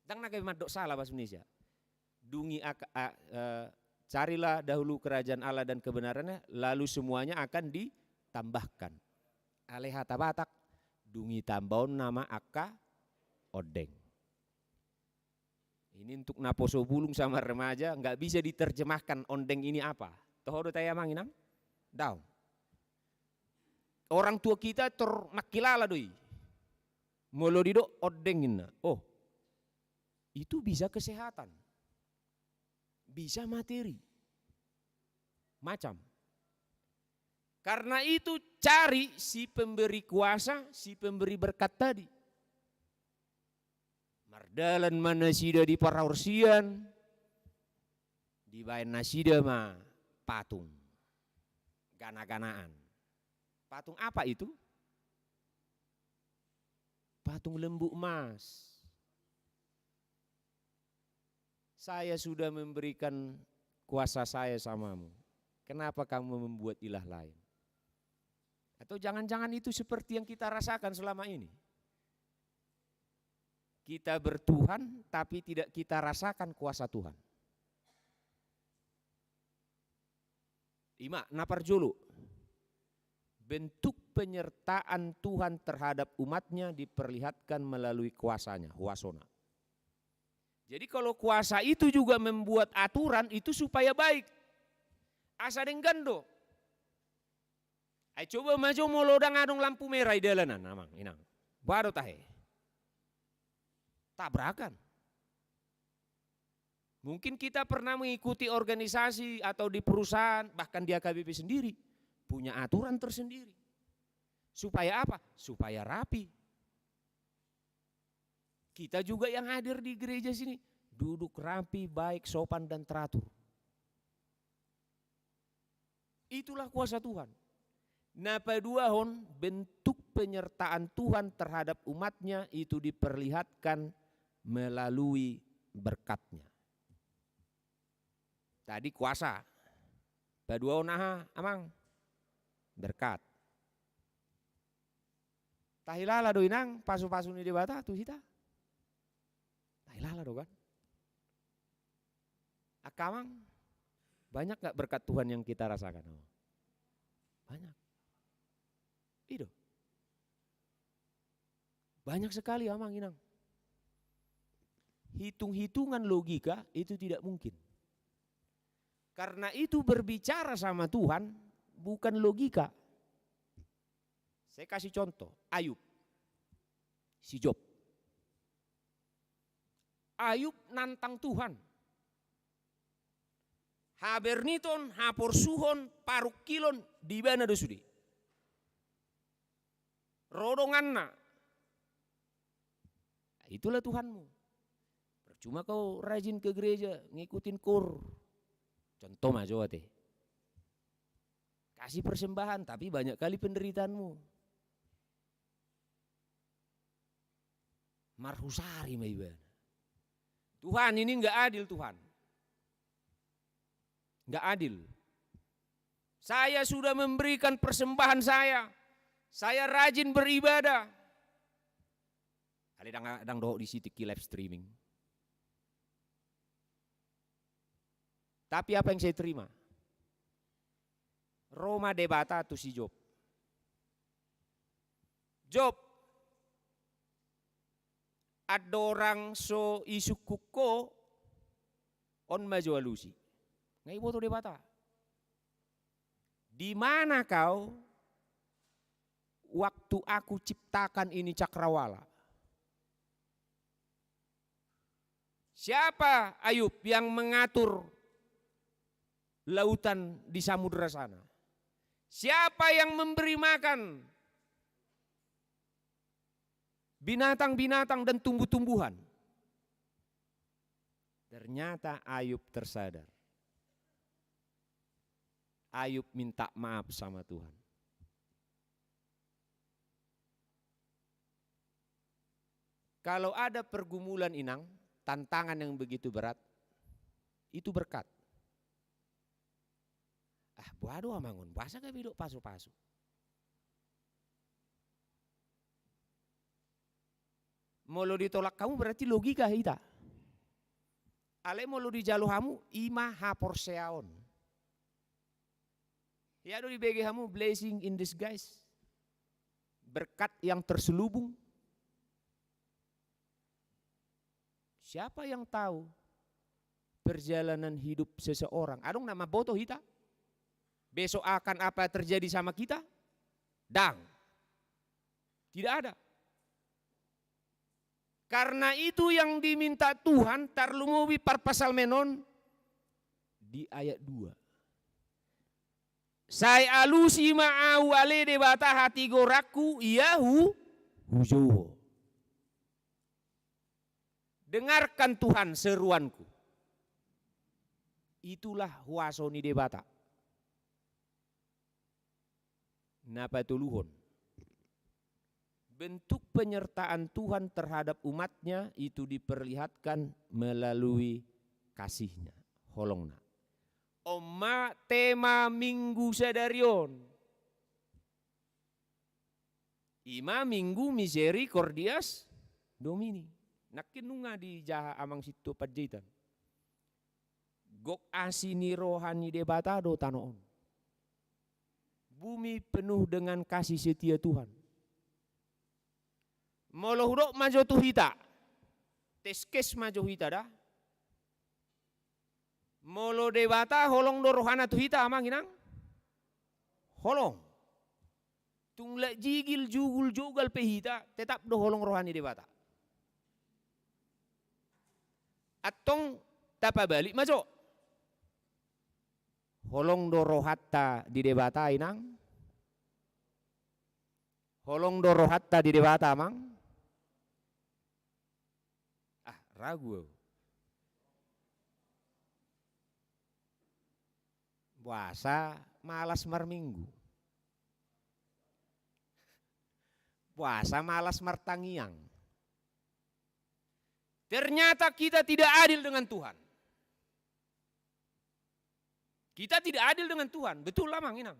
Ndang na gabe mandok salah bahasa Indonesia. Dungi ak-, a-, eh, carilah dahulu kerajaan Allah dan kebenarannya, lalu semuanya akan ditambahkan. Alai hata Batak, dungi tambahon nama angka ondeng. Ini untuk naposo bulung sama remaja, nggak bisa diterjemahkan ondeng ini apa. Toho do tahe amang inang? Daong. Orang tua kita tor mangkilala do i. Molo didok ondeng inna. Oh, itu bisa kesehatan. Bisa materi. Macam. Karena itu cari si pemberi kuasa, si pemberi berkat tadi. Mardalan ma nasida di parhaporseaon, dibaen nasida ma patung, gana-ganaan. Patung apa itu? Patung lembu emas. Saya sudah memberikan kuasa saya samamu. Kenapa kamu membuat ilah lain? Atau jangan-jangan itu seperti yang kita rasakan selama ini. Kita bertuhan, tapi tidak kita rasakan kuasa Tuhan. Ima, na parjolo. Bentuk penyertaan Tuhan terhadap umatnya diperlihatkan melalui kuasanya, huasona. Jadi kalau kuasa itu juga membuat aturan, itu supaya baik. Asa denggan do. Ai coba ma jo molo ndang adong lampu merah di dalanan, amang, inang. Boha do tahe? Tabrakan. Mungkin kita pernah mengikuti organisasi atau di perusahaan, bahkan di H K B P sendiri, punya aturan tersendiri. Supaya apa? Supaya rapi. Kita juga yang hadir di gereja sini, duduk rapi, baik, sopan, dan teratur. Itulah kuasa Tuhan. Na paduahon, bentuk penyertaan Tuhan terhadap umatnya itu diperlihatkan melalui berkat-Nya. Tadi kuasa. Paduahon aha, amang? Berkat. Tahilala do, inang, pasu-pasu ni Debata tu hita? Tahilala do, kan? Angka amang, banyak nggak berkat Tuhan yang kita rasakan? Oh. Banyak. I do. Banyak sekali, amang, inang. Hitung-hitungan logika itu tidak mungkin. Karena itu berbicara sama Tuhan bukan logika. Saya kasih contoh, Ayub. Si Job. Ayub nantang Tuhan. Haberniton, haporsuhon, parungkilon, di ibana do sude. Ro donganna. Itulah Tuhanmu. Percuma kau rajin ke gereja, ngikutin koor. Contoh ma jo ate. Kasih persembahan, tapi banyak kali penderitaanmu. Marhusari ma ibana. Tuhan, ini nggak adil, Tuhan. Nggak adil. Saya sudah memberikan persembahan saya. Saya rajin beribadah. Alai ndang, ndang dohot disi tingki live streaming. Tapi apa yang saya terima? Ro ma Debata tu si Job. Job, andorang so isungkun ho, on ma jo alusi. Nga iboto Debata. Di mana kau waktu aku ciptakan ini cakrawala? Siapa, Ayub, yang mengatur lautan di samudra sana? Siapa yang memberi makan binatang-binatang dan tumbuh-tumbuhan? Ternyata Ayub tersadar. Ayub minta maaf sama Tuhan. Kalau ada pergumulan, inang, tantangan yang begitu berat, itu berkat. Ah, boha do amang on, boasa gabe didok pasu-pasu? Molo ditolak hamu berarti logika hita. Alai molo dijalo hamu, i ma haporseaon. Ia do dibege hamu blessing in disguise. Berkat yang terselubung. Siapa yang tahu perjalanan hidup seseorang? Adong na mamboto hita? Besok akan apa terjadi sama kita? Dang. Tidak ada. Karena itu yang diminta Tuhan, tarlumobi parpsalmen on di ayat dua. Sai alusi ma ahu ale Debata hatigoranku, ia hu-, hujou Ho. Dengarkan Tuhan seruanku. Itulah huaso ni Debata. Na patoluhon. Bentuk penyertaan Tuhan terhadap umat-Nya itu diperlihatkan melalui kasih-Nya, holong-Na. On ma tema Minggu sadari on. I ma Minggu Misericordias Domini. Nangkin nunga dijaha amang sintua Panjaitan. Gok asi ni roha ni Debata do tano on. Bumi penuh dengan kasih setia Tuhan. Molo hudok ma jo tu hita, teskes ma jo hita da. Molo Debata holong do rohana tu hita amang inang? Holong. Tung lak jigil jugul jogal pe hita, tetap do holong roha ni Debata. Antong tapabalik ma jo. Holong do rohanta di Debata inang? Holong do rohanta di Debata amang? Ah, ragu ahu. Boasa malas marminggu? Boasa malas martangiang? Ternyata kita tidak adil dengan Tuhan. Kita tidak adil dengan Tuhan. Betul amang inang?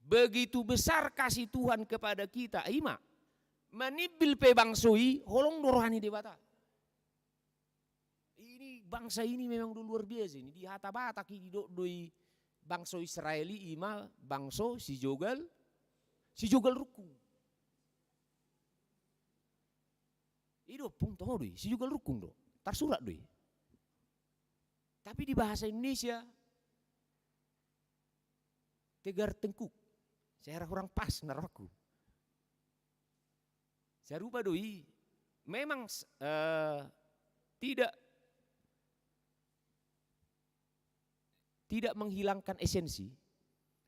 Begitu besar kasih Tuhan kepada kita, i ma. Manimbil pe bangso i, holong do roha ni Debata. Ini bangsa ini memang do luar biasa ini. Di hata Batak i didok do i bangso Israel i, i ma bangso sijogal, sijogal rungkung. I do pung toho do i, sijogal rungkung do. Tarsurat do i. Tapi di bahasa Indonesia, tegar tengkuk. Saya kurang pas na rohangku. Sarupa do i, memang, eh, tidak, tidak menghilangkan esensi.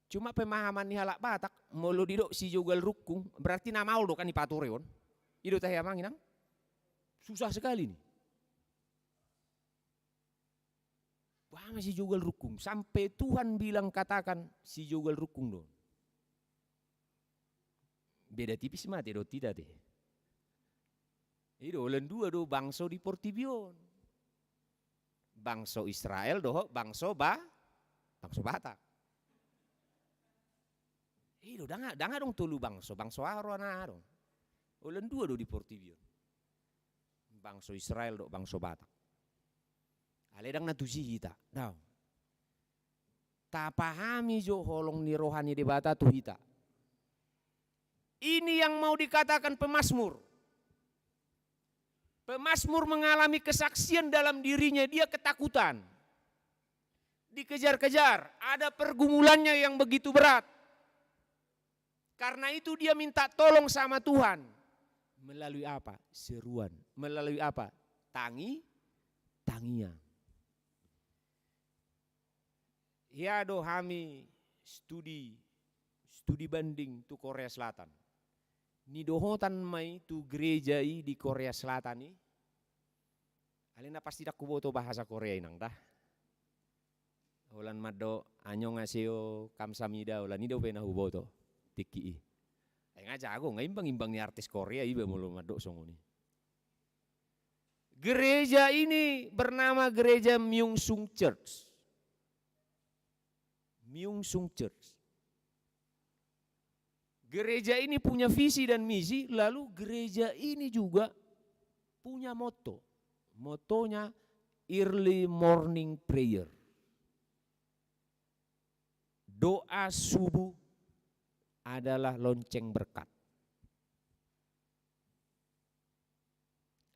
Cuma pemahaman ni halak Batak, molo didok sijogal rungkung, berarti na maol do kan i pature on. I do tahe amang inang? Susah sekali ni. Boha ma sijogal rungkung? Sampe Tuhan bilang katakan sijogal rungkung do. Beda tipis ma te dohot hita te. I do, holan dua do bangso di portibi on. Bangso Israel dohot bangso Ba-, bangso Batak. I do, ndang, ndang adong tolu bangso, bangso aha rohana adong. Holan dua do di portibi on. Bangso Israel dohot bangso Batak. Alai ndang na tusi hita. Daong. Tapahami jo holong ni roha ni Debata tu hita. Ini yang mau dikatakan pemazmur. Pemazmur mengalami kesaksian dalam dirinya, dia ketakutan. Dikejar-kejar, ada pergumulannya yang begitu berat. Karena itu dia minta tolong sama Tuhan. Melalui apa? Seruan. Melalui apa? Tangi-, tangiang. Hea do hami studi, studi banding tu Korea Selatan. Nidohotan ma i tu gereja i di Korea Selatan i. Alai na pasti ndang huboto bahasa Korea inang da. Holan mandok, "Annyeonghaseyo, kamsahamnida," holan i dope na huboto tingki i. Ai nga jago, nga imbang-imbang ni artis Korea iba molo mandok songon i. Gereja ini bernama Gereja Myungsung Church. Myung Sung Church. Gereja ini punya visi dan misi, lalu gereja ini juga punya moto. Motonya early morning prayer. Doa subuh adalah lonceng berkat.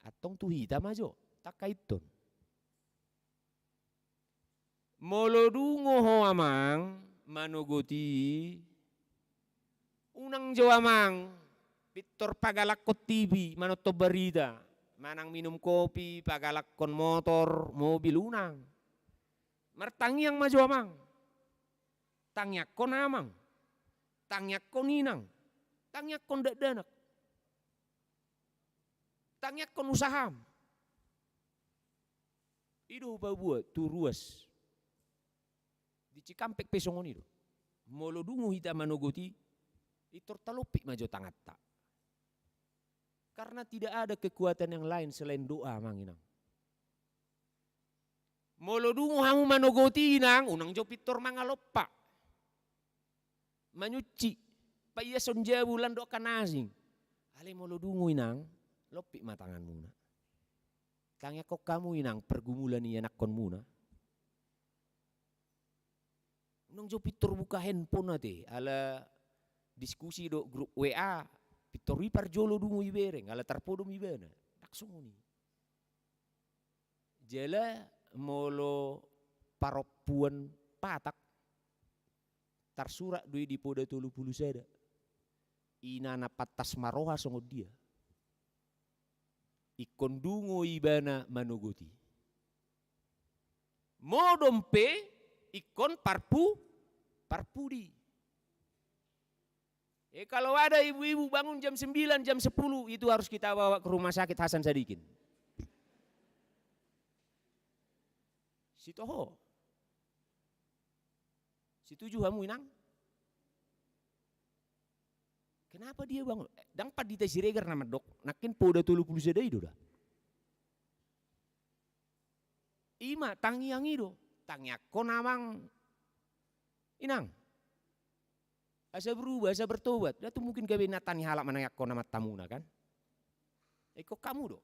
Antong tu hita ma jo, tangkaithon. Molo dungo ho amang, manogoti, unang jo amang, pintor pagalakkon T V, manonton barita, manang minum kopi, pagalakkon motor, mobil, unang. Martangiang ma jo amang. Tangiangkon amang. Tangiangkon inang. Tangiangkon dakdanak. Tangiangkon usaham. I do hupaboa tu ruas. Di Cikampek pe songon i do. Molo dungo hita manogoti, pintor talompit ma jo tanganta. Karena tidak ada kekuatan yang lain selain doa, amang inang. Molo dungo hamu manogoti inang, unang jo pintor mangalompa. Manyucci, paiason jabu lan dohot na asing. Alai molo dungo inang, lompit ma tanganmuna. Tangiangkon hamu inang pergumulan ni anakkonmuna. Unang jo pintor buka handphone ate, ala diskusi dohot grup W A, pintor i parjolo dungo ibereng, ala tarpodom ibana. Ndang songon i. Jala molo parompuan Batak, tarsurat do i di Poda tolu pulu sada. Inana pantas marroha songon dia. Ingkon dungo ibana manogoti. Modom pe ingkon parpu-, parpudi. Eh, kalau ada ibu-ibu bangun jam sembilan, jam sepuluh, itu harus kita bawa ke rumah sakit Hasan Sadikin. Sitoho. Setuju hamu, inang? Kenapa dia bangun? Eh, ndang Pandita Siregar na mandok, nangkin Poda tolu pulu sada i do da. I ma, tangiang i do. Tangiangkon amang, inang. Asa berubah, asa bertobat. Ndang tung mungkin gabe inanta ni halak manangiangkon amantamuna, kan? Ingkon hamu do.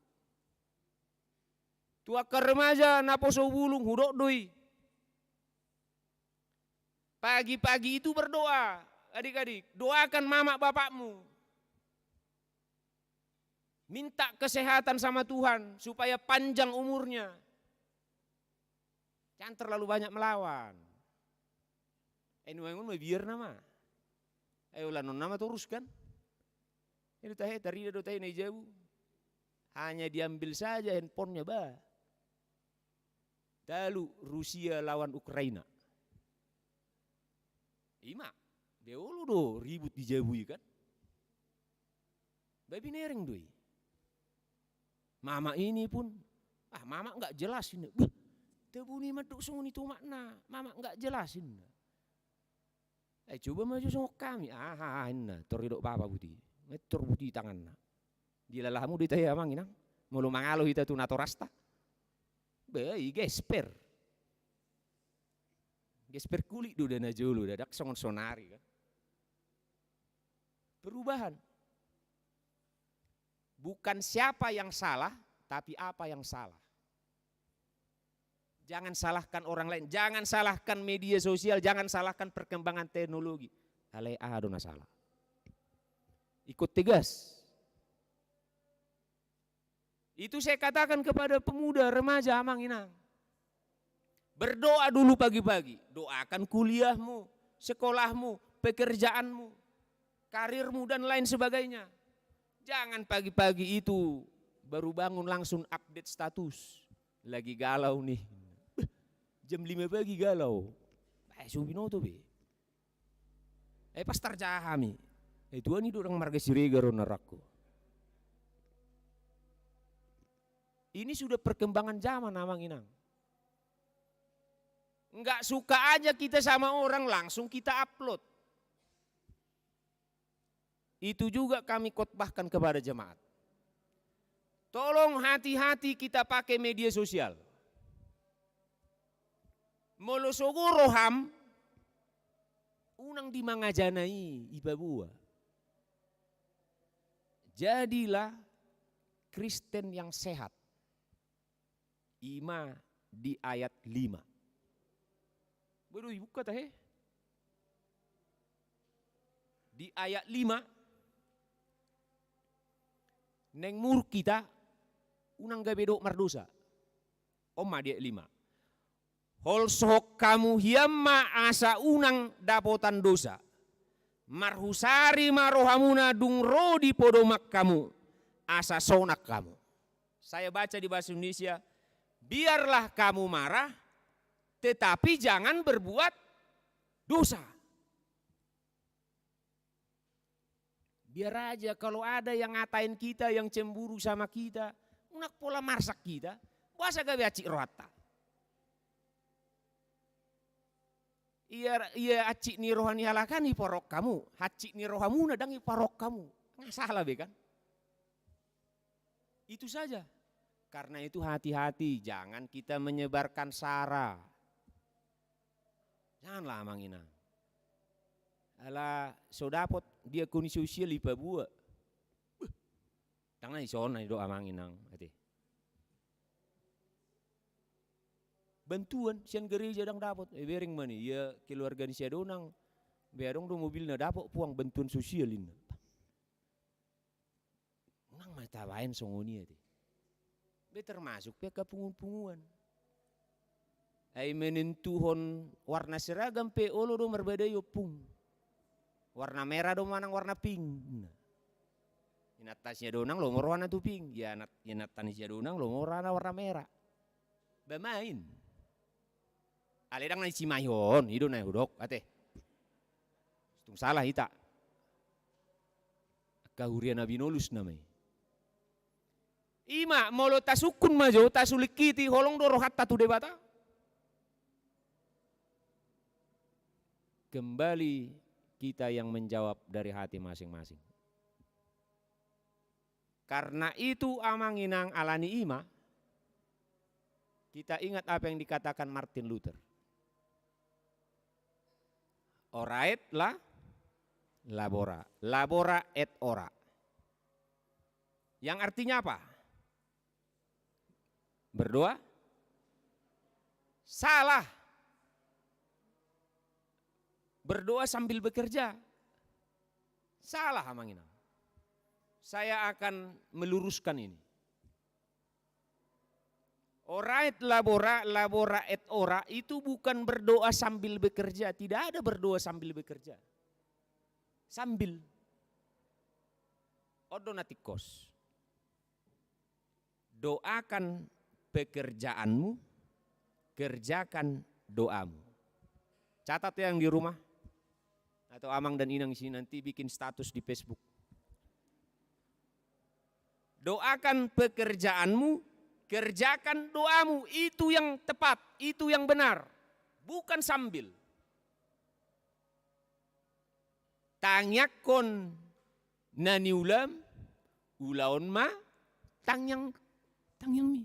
Tu angka remaja naposo bulung hudok do i. Pagi-pagi itu berdoa, adik-adik, doakan mamak bapakmu. Minta kesehatan sama Tuhan supaya panjang umurnya. Jangan terlalu banyak melawan. Eh, nuaeng on ma biar nama. Eh, ulanon nama torus kan. Ini tahe, tarida do tahe na i jabu. Hanya diambil saja handphonenya, bah. Talu, Rusia lawan Ukraina. I ma, be olo do ribut di jabu i kan. Ba binereng do i. Mama ini pun, ah, mama nggak jelas ini. Beuh, tebuni mandok songon i tu omakna, mama nggak jelas ini. Eh, coba maju songon hami. Aha, aha, inna, tor didok bapa buti. Ngetor buti tanganna. Dilala hamu do ita, amang inang. Molo mangalo hita tu natorasta. Be, i gesper. Gesper kulit do da na jolo, ndang songon sonari kan. Perubahan. Bukan siapa yang salah, tapi apa yang salah. Jangan salahkan orang lain, jangan salahkan media sosial, jangan salahkan perkembangan teknologi. Alai aha do na sala? Ingkon tegas. Itu saya katakan kepada pemuda, remaja, amang inang. Berdoa dulu pagi-pagi, doakan kuliahmu, sekolahmu, pekerjaanmu, karirmu, dan lain sebagainya. Jangan pagi-pagi itu baru bangun langsung update status. Lagi galau nih. Beuh, jam lima pagi galau. Eh, so binoto be. Eh, pas tarjaha hami. Eh, tuan i do dang marga Siregar on na rangku. Ini sudah perkembangan zaman, amang inang. Nggak suka aja kita sama orang, langsung kita upload. Itu juga kami khotbahkan kepada jemaat. Tolong hati-hati kita pakai media sosial. Molo sogo roham, Unang di mangajana i, i paboa. Jadilah Kristen yang sehat. I ma di ayat lima. Boi do dibuka tahe? Di ayat lima, naeng muruk hita, unang gabe dohot mardosa. On ma di ayat lima. Holsohon hamu hian ma asa unang dapotan dosa. Marhusari ma rohamuna dung ro di podoman hamu, asa sonang hamu. Saya baca di bahasa Indonesia, biarlah kamu marah, tetapi jangan berbuat dosa. Biar aja kalau ada yang ngatain kita, yang cemburu sama kita, unang pola marsak hita, boasa gabe hansit rohanta. Ia, ia hansit ni roha ni halak an diparok hamu, hansit ni rohamuna ndang diparok hamu. Nggak salah be kan? Itu saja. Karena itu hati-hati, jangan kita menyebarkan sara. Janganlah amang inang. Ala so dapot diakonia sosial i paboa. Beuh. Ndang na dison na didok amang inang ate. Bantuan sian gereja ndang dapot. Eh, bereng ma ni, ia keluarga ni si Adonang. Be adong do mobilna, dapot puang bantuan sosial inna. Unang ma tabaen songon i ate. Be termasuk pe angka punguan-punguan. Ai menentuhon warna seragam pe olo do marbadai ompung. Warna merah do manang warna pink. Inanta si Adonang lomo rohana tu pink. Ia inanta ni si Adonang lomo rohana warna merah. Ba main. Alai ndang na dicimaihon, i do na hudok ate. Tung salah hita. Angka huria na binolus nama i. I ma, molo tasungkun ma jo, tasulingkiti, holong do rohanta tu Debata. Kembali kita yang menjawab dari hati masing-masing. Karena itu amang inang, alani i ma, kita ingat apa yang dikatakan Martin Luther. Ora et la, labora, labora et ora. Yang artinya apa? Berdoa? Salah. Berdoa sambil bekerja. Salah amang inang. Saya akan meluruskan ini. Ora et labora, labora et ora, itu bukan berdoa sambil bekerja. Tidak ada berdoa sambil bekerja. Sambil. On do na tingkos. Doakan pekerjaanmu, kerjakan doamu. Catat yang di rumah. Atau amang dan inang di sini nanti bikin status di Facebook. Doakan pekerjaanmu, kerjakan doamu. Itu yang tepat, itu yang benar. Bukan sambil. Tangiangkon na niulam, ulaon ma tangiang, tangiangmi.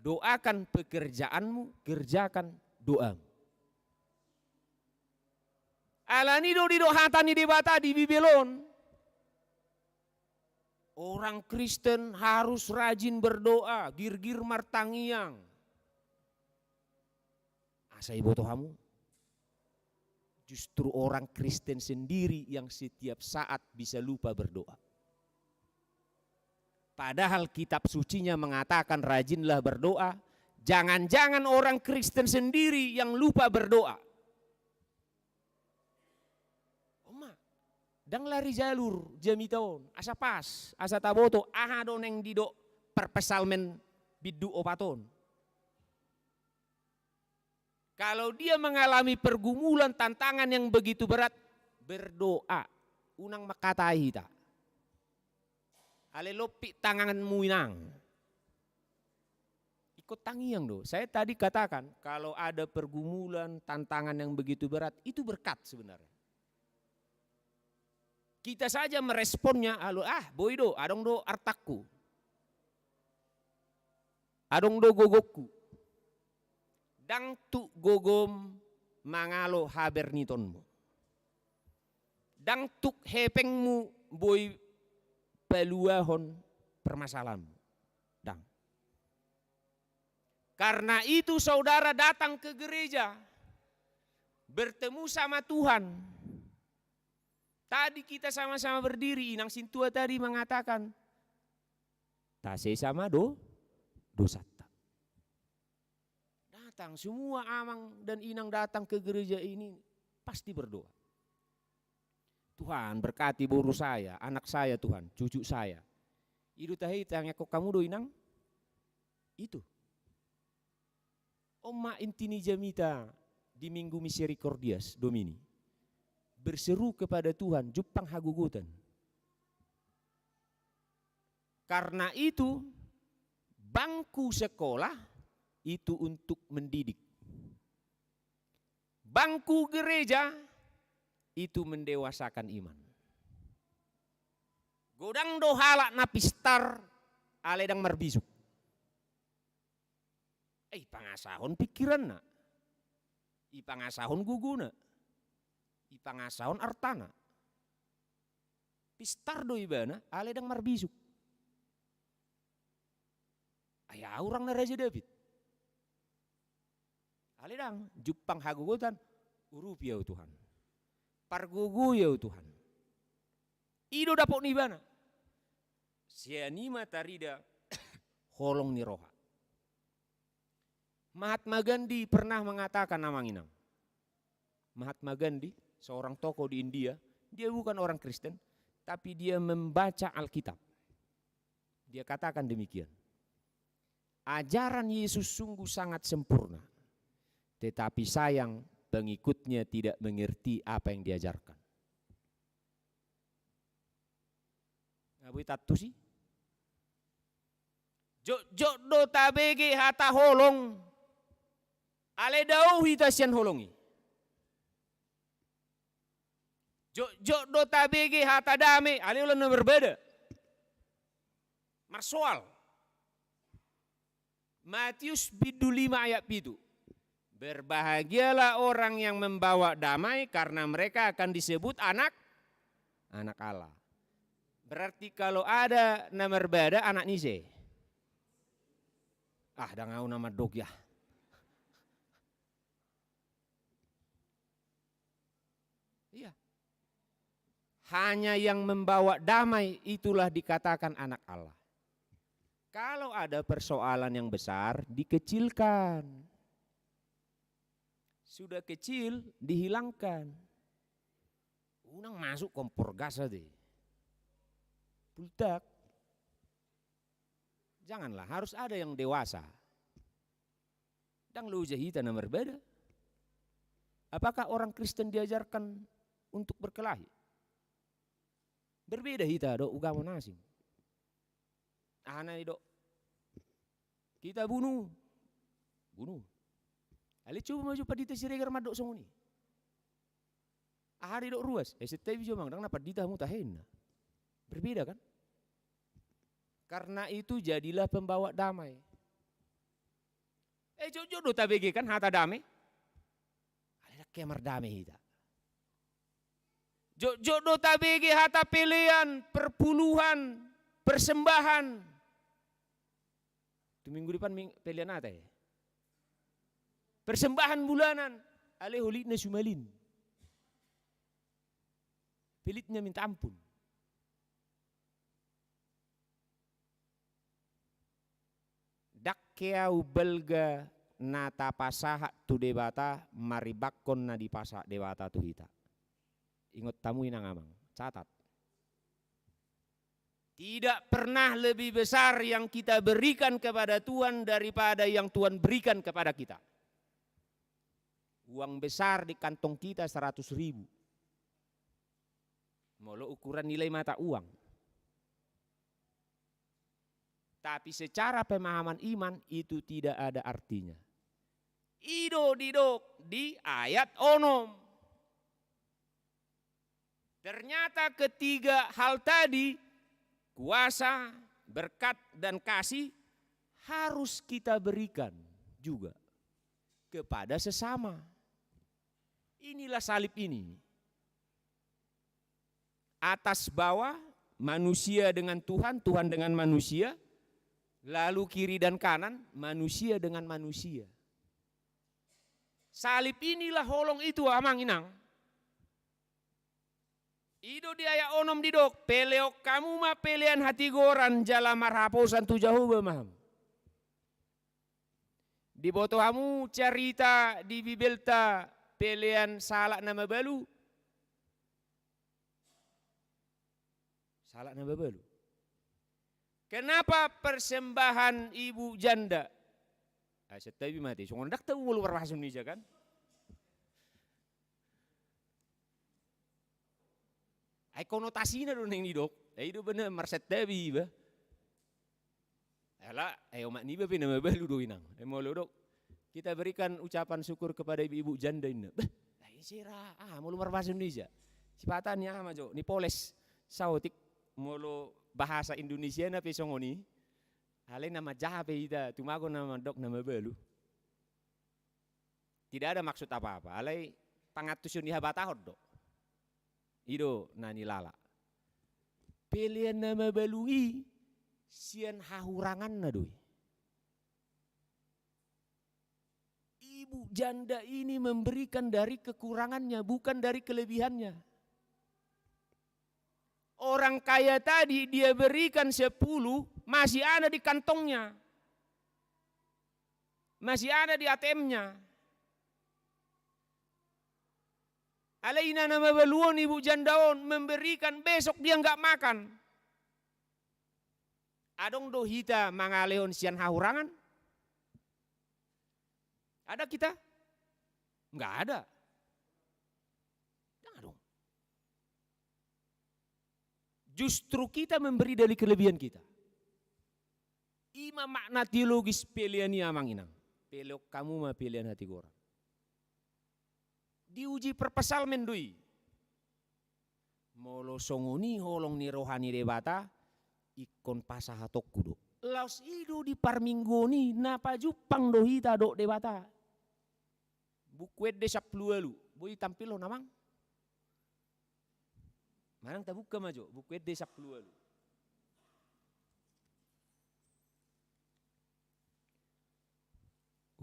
Doakan pekerjaanmu, kerjakan doamu. Alani do didok hata ni Debata di Bibel on. Orang Kristen harus rajin berdoa, girgir martangiang. Asa iboto hamu, justru orang Kristen sendiri yang setiap saat bisa lupa berdoa. Padahal kitab sucinya mengatakan rajinlah berdoa, jangan-jangan orang Kristen sendiri yang lupa berdoa. Oma, ndang lari jalur jamita on, asa pas, asa taboto, aha do naeng didok parpsalmen bindu opat on. Kalau dia mengalami pergumulan, tantangan yang begitu berat, berdoa. Unang mangkatai hita. Alai lompit tanganmu inang. Ingkon tangiang do. Saya tadi katakan, kalau ada pergumulan, tantangan yang begitu berat, itu berkat sebenarnya. Kita saja meresponnya, alu, ah, boi do, adong do artangku. Adong do gogongku. Ndang tu gogom mangalo habernitonmu. Ndang tuk hepengmu boi paluahon permasalahanmu. Ndang. Karena itu saudara datang ke gereja, bertemu sama Tuhan. Tadi kita sama-sama berdiri, inang sintua tadi mengatakan, tasesa ma do, dosanta. Datang, semua amang dan inang datang ke gereja ini pasti berdoa. Tuhan, berkati boru saya, anak saya, Tuhan, cucu saya. I do tahe, tangiangkon hamu do, inang? Itu. On ma inti ni jamita di Minggu Misericordias Domini. Berseru kepada Tuhan, jumpang hagogotan. Karena itu, bangku sekolah itu untuk mendidik. Bangku gereja itu mendewasakan iman. Godang do halak na pistar, alai ndang marbisuk. Eh, ipangasahon pikiranna, ipangasahon gogona, ipangasahon artana. Pistar do ibana, alai ndang marbisuk. Ai aha hurangna Raja Daud? Alai ndang, jumpang hagogotan, urupi ahu Tuhan. Pargogoi ahu Tuhan. I do dapot ni ibana. Sian i ma tarida holong ni roha. Mahatma Gandhi pernah mengatakan, amang inang. Mahatma Gandhi, seorang tokoh di India, dia bukan orang Kristen, tapi dia membaca Alkitab. Dia katakan demikian, "Ajaran Yesus sungguh sangat sempurna, tetapi sayang pengikutnya tidak mengerti apa yang diajarkan." Nga boi tantu si? Jotjot do tabege hata holong, alai dao hita sian holong i. Jotjot do tabege hata dame, alai holan na marbada. Marsoal. Matius bindu lima ayat pitu. "Berbahagialah orang yang membawa damai, karena mereka akan disebut anak, anak Allah." Berarti kalau ada na marbada, anak ni ise? Ah, ndang ahu na mandok ya. Iya. Hanya yang membawa damai itulah dikatakan anak Allah. Kalau ada persoalan yang besar, dikecilkan. Sudah kecil, dihilangkan. Unang masuk kompor gas tadi. Bultak. Janganlah, harus ada yang dewasa. Ndang loja hita na marbada. Apakah orang Kristen diajarkan untuk berkelahi? Berbeda hita dohot ugama na asing. Aha na nidok? Kita bunuh. Bunuh. Alai coba ma jo Pandita Siregar mandok songon i. Aha didok ruas? Eh, S T B jo, amang, ndang na pandita hamu tahe, ninna. Berbeda kan? Karena itu jadilah pembawa damai. Eh, jotjot do tabege kan hata dame. Alai ndang hea mardame hita. Jotjot do tabege hata pelean, perpuluhan, persembahan. Tu minggu depan ming-, pelean aha tahe? Persembahan bulanan, alai holitna sumalin. Pelitnya minta ampun. Ndang hea umbalga na tapasahat tu Debata marimbangkon na dipasahat Debata tu hita. Ingot hamu, inang, amang, catat. Tidak pernah lebih besar yang kita berikan kepada Tuhan daripada yang Tuhan berikan kepada kita. Uang besar di kantong kita seratus ribu. Molo ukuran nilai mata uang. Tapi secara pemahaman iman itu tidak ada artinya. I do didok di ayat onom. Ternyata ketiga hal tadi, kuasa, berkat, dan kasih, harus kita berikan juga kepada sesama. Inilah salib ini. Atas bawah, manusia dengan Tuhan, Tuhan dengan manusia, lalu kiri dan kanan, manusia dengan manusia. Salib inilah holong itu, amang inang. I do di ayat onom didok, peleon hamu ma pelean hatigoran jala marhaposan tu Jahowa ma hamu. Diboto hamu carita di Bibelta pelean sahalak na mabalu? Sahalak na mabalu. Kenapa persembahan ibu janda? Ah, santabi ma ate, songon ndang tau molo marhasumnija kan? Ai konotasina do naeng didok. Ai do bana marsantabi iba. Ala, ai omak niba pe na mabalu do inang. Ai molo dok, kita berikan ucapan syukur kepada ibu-ibu janda inna. Bah, ai sera, ah, molo marhasumnija. Sipata ni aha ma jo, ni poles. Saotik molo bahasa Indonesiana pe songon i. Alai na manjaha pe hita, tumagon na mandok na mabalu. Tidak ada maksud apa-apa, alai pangantusion ni habatahon do. I do na nilala. Pelean na mabalu i sian hahuranganna do i. Ibu janda ini memberikan dari kekurangannya, bukan dari kelebihannya. Orang kaya tadi dia berikan sepuluh, masih ada di kantongnya. Masih ada di A T M-nya. Alai ina na mabalu on, ibu janda on memberikan, besok dia nggak makan. Adong do hita mangalehon sian hahurangan? Ada kita? Nggak ada. Nggak ada. Justru kita memberi dari kelebihan kita. I ma makna teologis pelean i, amang inang. Peleon hamu ma pelean hatigoran. Diuji perpsalmen do i. Molo songon i holong ni roha ni Debata, ingkon pasahatonku do. Laos i do di parmingguon i na pajumpang do hita dohot Debata. Buku Ende sampulu ualu, boi tampilhon, amang? Manang tabuka ma jo, Buku Ende sampulu ualu.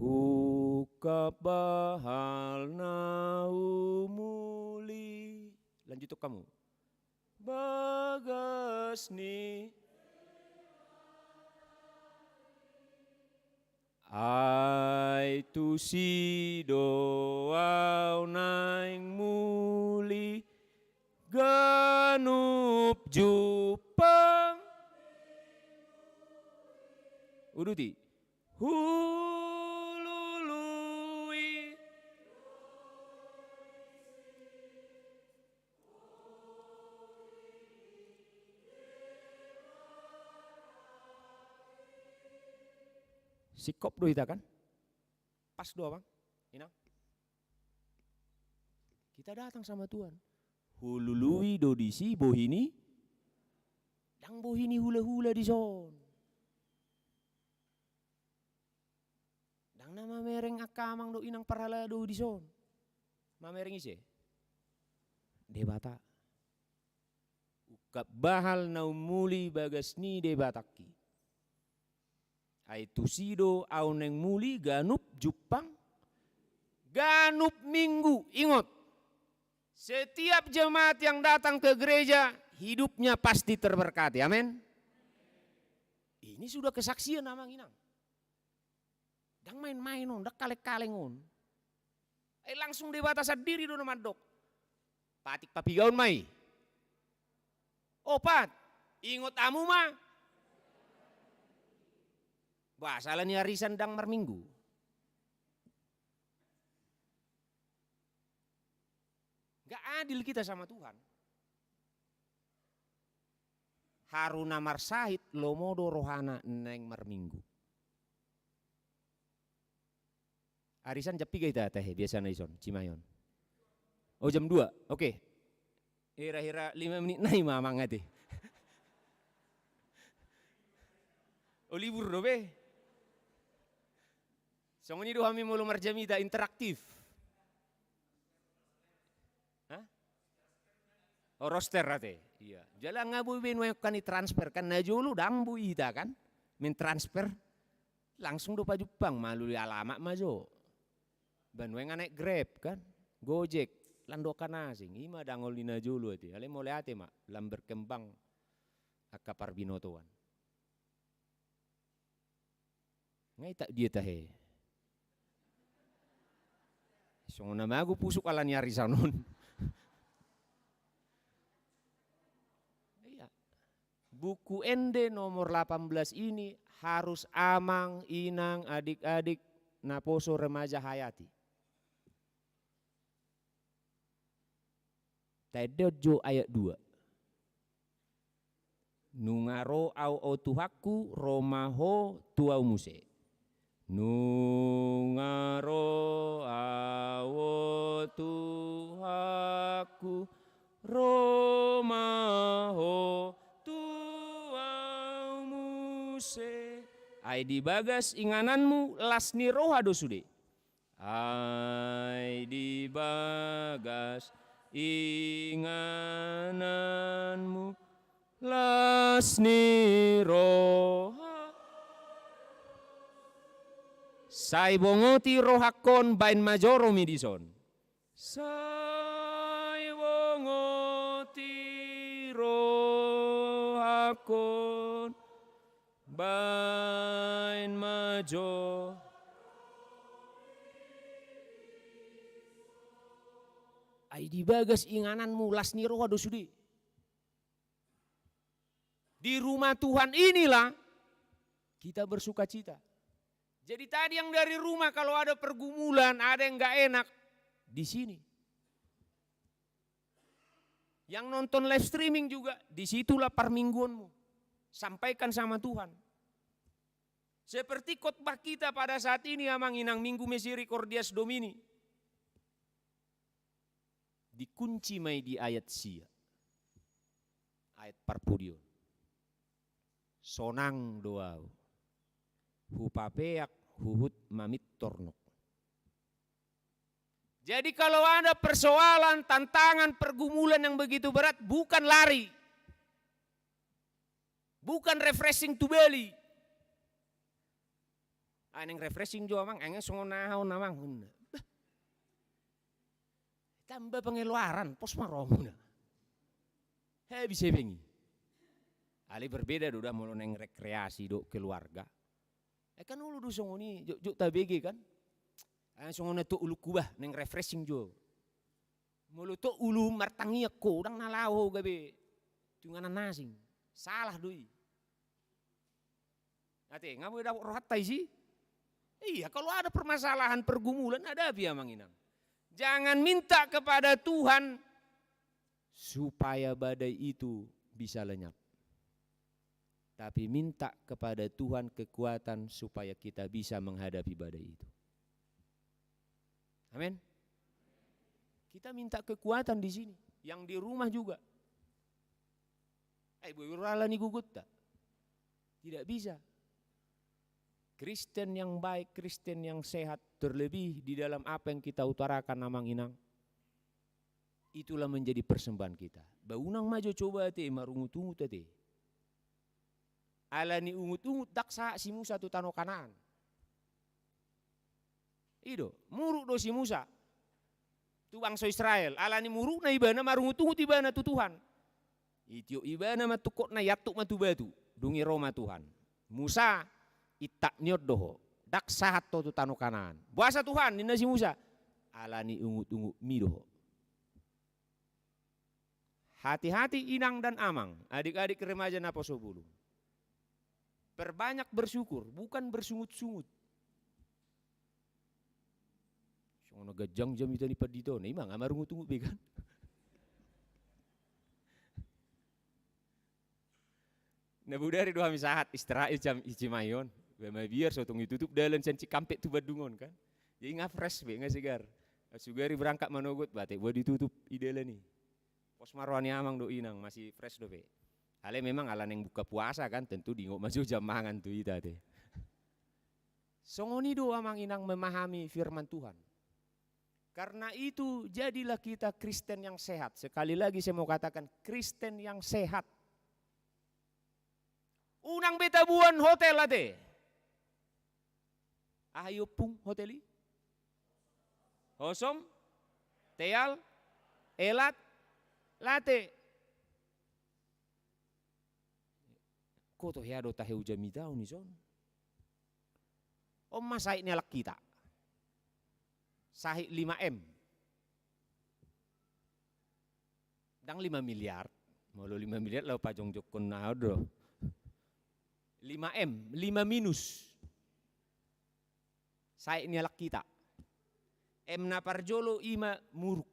Ungkap bahal na umuli. Lanjuthon hamu. Bagas ni. Ai tusi do ahu naeng muli ganup jumpang. Uduti. Hulului. Singkop do hita kan? Pas do, amang inang. Kita datang sama Tuhan. Hulului do disi bohi ni, ndang bohi ni hulahula dison. Ndang na mamereng angka amang dohot inang parhalado dison. Mamereng ise? Debata. Ungkap bahal na umuli bagas ni Debatangki. Ai tusi do ahu naeng muli ganup jumpang, ganup minggu. Ingot, setiap jemaat yang datang ke gereja, hidupnya pasti terberkati. Amin. Ini sudah kesaksian, amang inang. Ndang main-main on, ndang kaleng-kaleng on. Ai langsung Debata sandiri do na mandok. Patik papigaon ma i. Opat, ingot hamu ma. Bah, sala ni arisan ndang marminggu. Nggak adil kita sama Tuhan. Haru na marsahit lomo do rohana naeng marminggu. Arisan jam piga hita tahe biasana dison, Cimahi on? Oh, jam dua. Oke. Hira-hira lima menit nai ma, amang, ate. Oh, libur dope. Songon i do hami molo marjamita, interaktif. O, roster ate. Iya. Jala nga boi be nuaeng hon transfer kan, na jolo ndang boi hita kan mentransfer. Langsung do pajumpang, malului alamat ma jo. Ba nuaeng nga naek Grab kan, Gojek, lan do angka na asing. I ma dangol ni na jolo ate. Alai mauliate ma, lam berkembang angka parbinotoan. Nga i tak dia tahe. Songon na mago pusuk ala ni arisan on. Iya. Buku Ende nomor delapan belas ini harus amang, inang, adik-adik, naposo, remaja hayati. Taendehon jo ayat dua. Nunga ro au, o Tuhanku, ro ma Ho tu au muse. Nunga ro au, o Tuhanku, ro ma Ho tu au muse. Ai di bagas ingananmu las ni roha do sude. Ai di bagas ingananmu las ni roha. Sai bongoti rohangkon, baen ma joro mi dison. Sai bongoti rohangkon, baen ma jo. Ai di bagas ingananmu las ni roha do sude. Di rumah Tuhan inilah kita bersukacita. Jadi tadi yang dari rumah kalau ada pergumulan, ada yang nggak enak, di sini. Yang nonton live streaming juga, di situlah parmingguanmu. Sampaikan sama Tuhan. Seperti khotbah kita pada saat ini, Amang Inang, Minggu Misericordias Domini. Dikunci ma i di ayat sia. Ayat parpudi on. Sonang do au. Hupapeak huhut mamintor nok. Jadi kalau ada persoalan, tantangan, pergumulan yang begitu berat, bukan lari. Bukan refreshing tu Bali. Ah, naeng refreshing jo, Amang, naeng songon aha on, Amang. Bah. Tamba pengeluaran, pos ma rohamuna. Habis hepeng i. Alai berbeda do da molo naeng rekreasi dohot keluarga. Eh, kan olo do songon i, jot, jot tabege kan. Ah, songon na tok ulungku bah, naeng refreshing jo. Molo tok ulu martangiang ho, ndang na laho ho gabe tu inganan na asing. Salah do i. Ate, nga boi dapot rohanta disi? Iya, kalau ada permasalahan, pergumulan, hadapi, Amang Inang. Jangan minta kepada Tuhan supaya badai itu bisa lenyap. Tapi minta kepada Tuhan kekuatan supaya kita bisa menghadapi badai itu. Amin. Kita minta kekuatan di sini, yang di rumah juga. Eh, boi ro ala ni gogonta. Tidak bisa. Kristen yang baik, Kristen yang sehat, terlebih di dalam apa yang kita utarakan, Amang Inang, itulah menjadi persembahan kita. Ba unang ma jo coba ate marungut-ungut ate. Ala ni ungut-ungut ndang sahat si Musa tu tano Kanaan. I do, muruk do si Musa tu bangso Israel. Ala ni murukna ibana, marungut-ungut ibana tu Tuhan. Itiop ibana ma tungkotna, iantuk ma tu batu. Dung i ro ma Tuhan. Musa, intak ni on do ho. Ndang sahat ho tu tano Kanaan. Boasa Tuhan, ninna si Musa. Ala ni ungut-ungutmi do ho. Hati-hati inang dan amang, adik-adik remaja naposo bulung. Perbanyak bersyukur, bukan bersungut-sungut. Songon na ganjang jamita ni pandita on, ima nga marungut-ungut be kan. Na bodari do hami sahat Israel jam i Cimahi on. Ba mabiar so tung ditutup dalan sian Cikampek tu Bandung on kan. Jadi nga fresh be, nga segar. Sugari berangkat manogot, ba ate boa ditutup i dalan i. Pos ma roha ni amang dohot inang, masih fresh dope. Alai memang ala naeng buka puasa kan, tentu diingot ma jo jam mangan tu hita ate. Songon i do amang inang memahami firman Tuhan. Karena itu, jadilah kita Kristen yang sehat. Sekali lagi saya mau katakan, Kristen yang sehat. Unang be tabuan hotel ate. Aha i ompung hotel i? Hosom, Teal, Elat, Late. Koto hea do tahe uja mita on i son. On ma sahit ni halak hita. Sahit lima M. Ndang lima miliar. Molo lima miliar laho pajongjongkon na on do. Lima M, lima minus. Sahit ni halak hita. M na parjolo i ma muruk.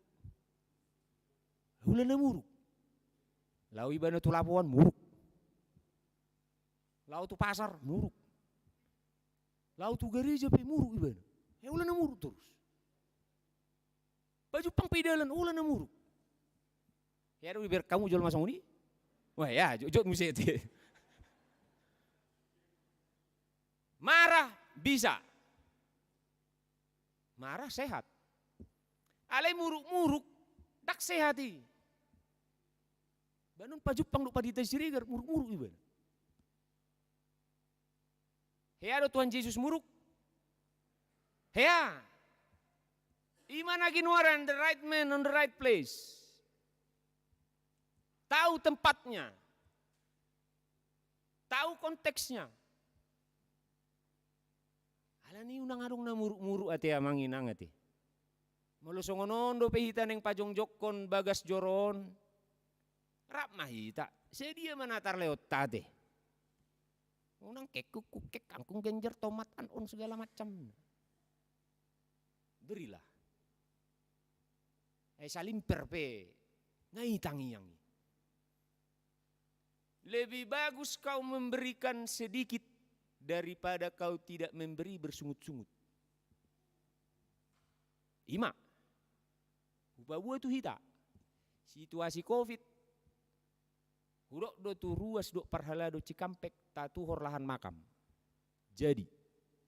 Hulana muruk. Laho ibana tu lapoan muruk. Laho tu pasar muruk. Laho tu gareja pe muruk ibana. Hulana muruk torus. Pajumpang pe di dalan, hulana muruk. Hea do dibereng hamu jolma songon i? Wah, ya, jotjot muse ate. Marah bisa. Marah sehat. Alai muruk-muruk, ndang sehat i. Baenon pajumpang dohot pandita Siregar, muruk-muruk ibana. Hea do Tuhan Jesus muruk? Hea. I ma na ginoaran the right man on the right place. Tahu tempatnya. Tahu konteksnya. Alani unang adong na muruk-muruk ate amang inang ate. Molo songon on dope hita naeng pajongjongkon bagas joro on, rap ma hita. Sadia ma na tarleot ate. Unang kek kukuk kek kangkung genjer tomat an on segala macam. Berilah. Eh, salimper pe na i tangiang i. Lebih bagus kau memberikan sedikit daripada kau tidak memberi bersungut-sungut. I ma. Hupaboa tu hita. Situasi covid. Hudok do tu ruas dohot parhalado Cikampek tatuhor lahan makam. Jadi,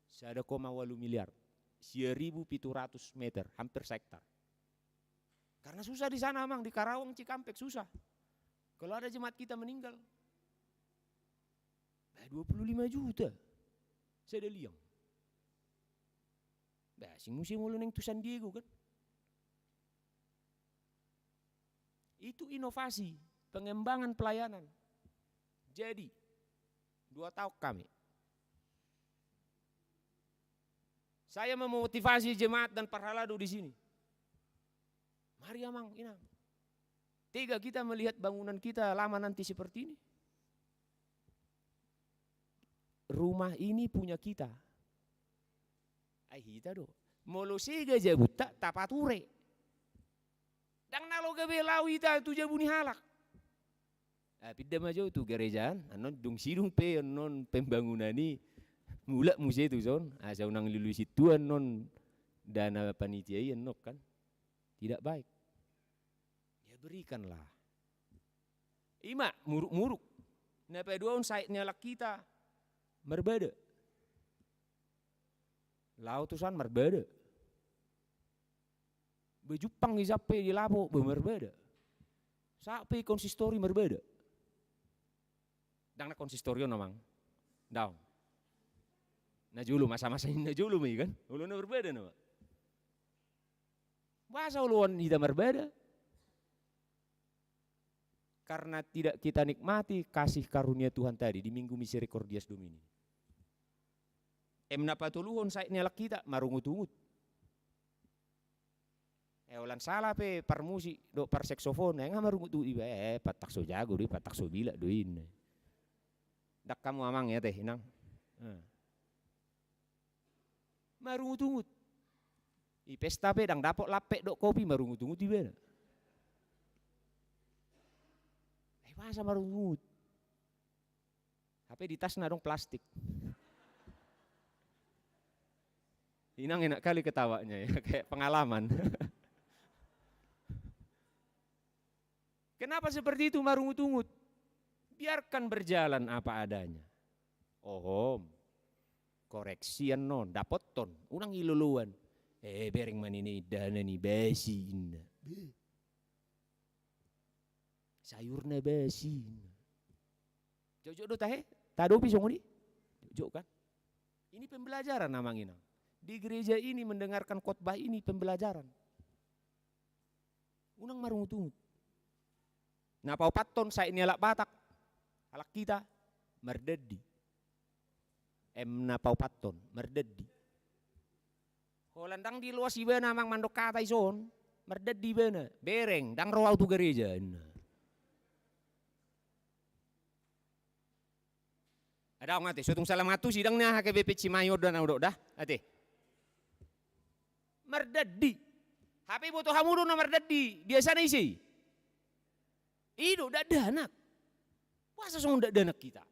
sada koma ualu miliar, sia ribu pitu ratus meter, hampir sahektar. Karena susah di sana, Amang, di Karawang, Cikampek, susah. Kalau ada jemaat kita meninggal, bah, dua puluh lima juta. Sada liang. Bah, asing muse molo naeng tu San Diego, kan? Itu inovasi, pengembangan pelayanan. Jadi, dua tahun kami. Saya memotivasi jemaat dan parhalado di sini. Mari, Amang, Inang. Tega kita melihat bangunan kita lama nanti seperti ini? Rumah ini punya kita. Ai hita do. Molo sega jabunta, tapature. Ndang na loga be laho hita tu jabu ni halak. Ah, pinda ma jo tu garejaan, annon dung sidung pe annon pembangunan i, mulak muse tu son, asa unang lului sintua annon dana panitia i annon kan. Tidak baik. Ya berikanlah. I ma, muruk-muruk. Na paduahon sahit ni halak hita, marbada. Laho tu san marbada. Bejumpang i sahat pe di lapo, be marbada. Sahat pe konsistori marbada. Ndang na konsistori on, Amang. Daong. Na jolo, masa-masa i na jolo ma i kan? Olo na marbada nama. Boasa oloan hita marbada? Karena tidak kita nikmati kasih karunia Tuhan tadi di Minggu Misericordias Domini. Em na patoluhon sahit ni halak hita, marungut-ungut. Eh, holan sala pe parmusik dohot parseksofon, eh, nga marungut-ungut iba, eh, pantak so jago do i, pantak so bilak do i. Ndang hamu amang ate, inang. Eh. Marungut-ungut. I pesta pe ndang dapot lampet dohot kopi, marungut-ungut ibana. Eh, masa marungut-ungut? Hape di tasna adong plastik. Inang enak kali ketawanya ya, kayak pengalaman. Kenapa seperti itu marungut-ungut? Biarkan berjalan apa adanya. Ohom. Koreksi annon, dapothon, unang iloloan. Eh, bereng ma ninna i, dana ni basi inna. Be. Sayurna basi inna. Jotjot do tahe, tadopi songon i. Jotjot kan. Ini pembelajaran amang inang. Di gereja ini mendengarkan khotbah ini pembelajaran. Unang marungutungut. Na paopathon sae ni halak Batak, halak hita, mardandi. Em na paopathon, mardandi. Holan ndang diloas ibana amang mandok hata i son, mardandi ibana. Bereng, ndang ro au tu gereja, inna. Adong ate, so tung salam hatusi, ndang na H K B P C mayo da na udok da, ate. Mardandi. Hape boto hamu do na mardandi, biasana ise i? I do, dakdanak. Boasa songon dakdanak hita?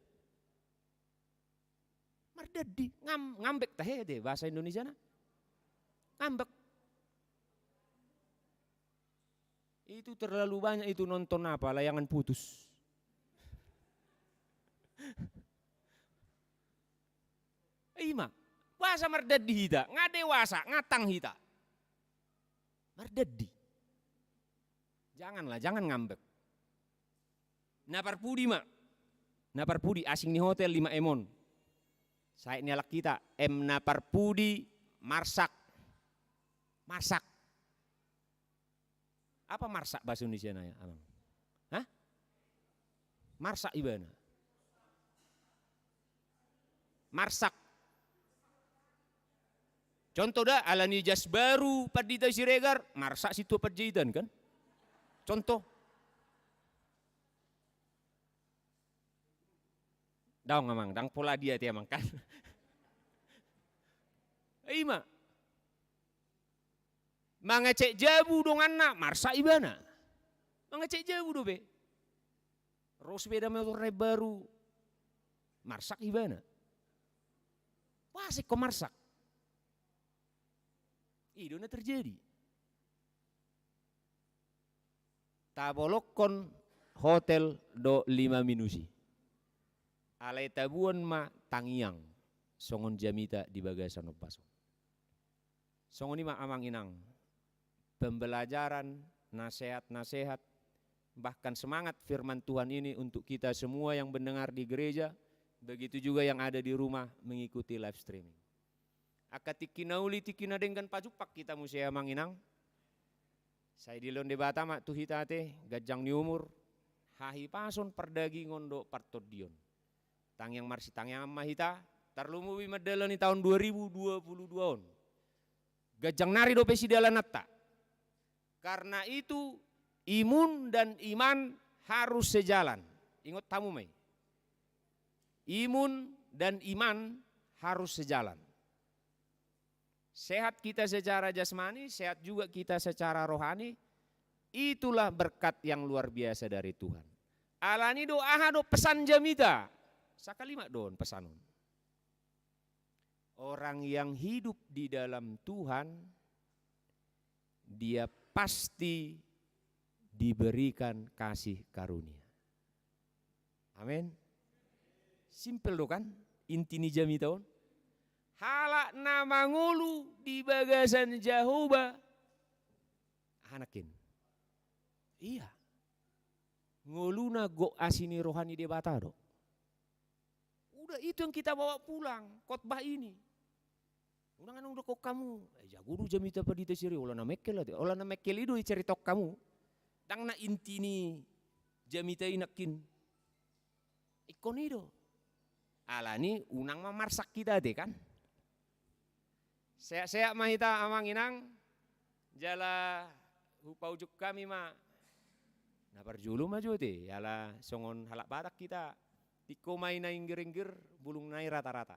Mardandi, ngam-, ngambek tahe ate, bahasa Indonesiana. Ngambek. Itu terlalu banyak itu nonton apa, layangan putus. Ima, boasa mardandi hita, nga dewasa, nga tang hita. Mardandi. Janganlah, jangan ngambek. Na parpudi ma. Na parpudi, asing ni hotel, lima M on. Sae ni halak hita, em na parpudi, marsak. Marsak. Apa marsak bahasa Indonesiana ya, amang? Hah? Marsak ibana. Marsak. Contoh da, ala ni jas baru Pandita Siregar, marsak sintua Panjaitan kan? Contoh. Daong amang, ndang pola dia ate amang kan. Ima. Mangecek jabu donganna, marsak ibana. Mangecek jabu dope. Ro sepeda motor na baru, marsak ibana. Boasa ingkon marsak? I do na terjadi. Tabolongkon hotel dohot lima minus i. Alai taboan ma tangiang songon jamita di bagasan ombas on. Songon i ma amang inang, pembelajaran, nasehat-nasehat, bahkan semangat firman Tuhan ini untuk kita semua yang mendengar di gereja, begitu juga yang ada di rumah mengikuti live streaming. Angka tingki na uli, tingki na denggan pajumpang hita muse amang inang. Sai dilehon Debata ma tu hita ate, ganjang ni umur, hahipason, pardagingon dohot partondion. Tangiang marsitangiangan ma hita, tarlumobi mandalani taon dua ribu dua puluh dua on. Ganjang nari dope sidalananta. Karena itu, imun dan iman harus sejalan. Ingot hamu ma i. Imun dan iman harus sejalan. Sehat kita secara jasmani, sehat juga kita secara rohani. Itulah berkat yang luar biasa dari Tuhan. Alani do, aha do pesan jamita? Sakalimat do on pesan on. Orang yang hidup di dalam Tuhan, dia pasti diberikan kasih karunia. Amin. Simpel do kan inti ni jamita on? Halak na mangolu di bagasan Jahowa, aha nangkin? Ia. Ngoluna gok asi ni roha ni Debata do. Udah, itu yang kita bawa pulang, khotbah ini. Unang adong dokkon hamu, eh, jago do jamita Pandita Siregar, holan na mengkel ate. Holan na mengkel i do icaritahon hamu. Ndang na inti ni jamita i nangkin. Ingkon i do. Alani unang ma marsak hita ate kan. Sehat-sehat ma hita amang inang. Jala hupaujung hami ma. Na parjolo ma jo ate, ala songon halak Batak hita. Tingko ma i na inggir-inggir, bulung na i rata-rata.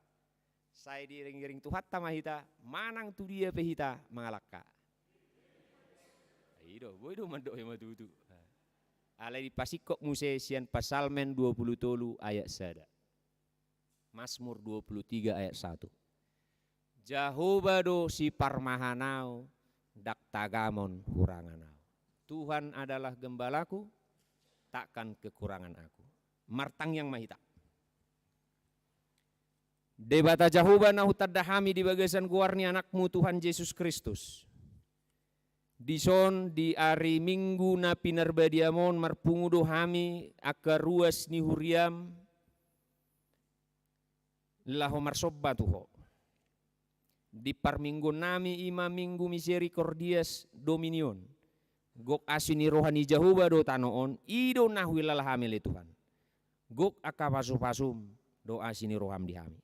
Sai diiring-iring Tuhanta ma hita, manang tu dia pe hita mangalangka. I do, boi do mandok hami ma tutu. Alai dipasingkop muse sian Psalmen dua puluh tolu ayat sada. Mazmur dua puluh tiga ayat satu. Jahowa do siparmahan au, ndang tagamon hurangan au. Tuhan adalah gembalaku, takkan kekurangan aku. Martangiang ma hita. Debata Jahowa na hutanda hami di bagasan goar ni Anakmu Tuhan Jesus Kristus. Dison di ari Minggu na pinarbadiam on marpungu do hami angka ruas ni huriam laho marsomba tu Ho. Di parmingguonnami i ma Minggu Misericordias Domini on. Gok asi ni roha ni Jahowa do tano on, i do na huhilala hami ale Tuhan. Gok angka pasupasum do asi ni roham di hami.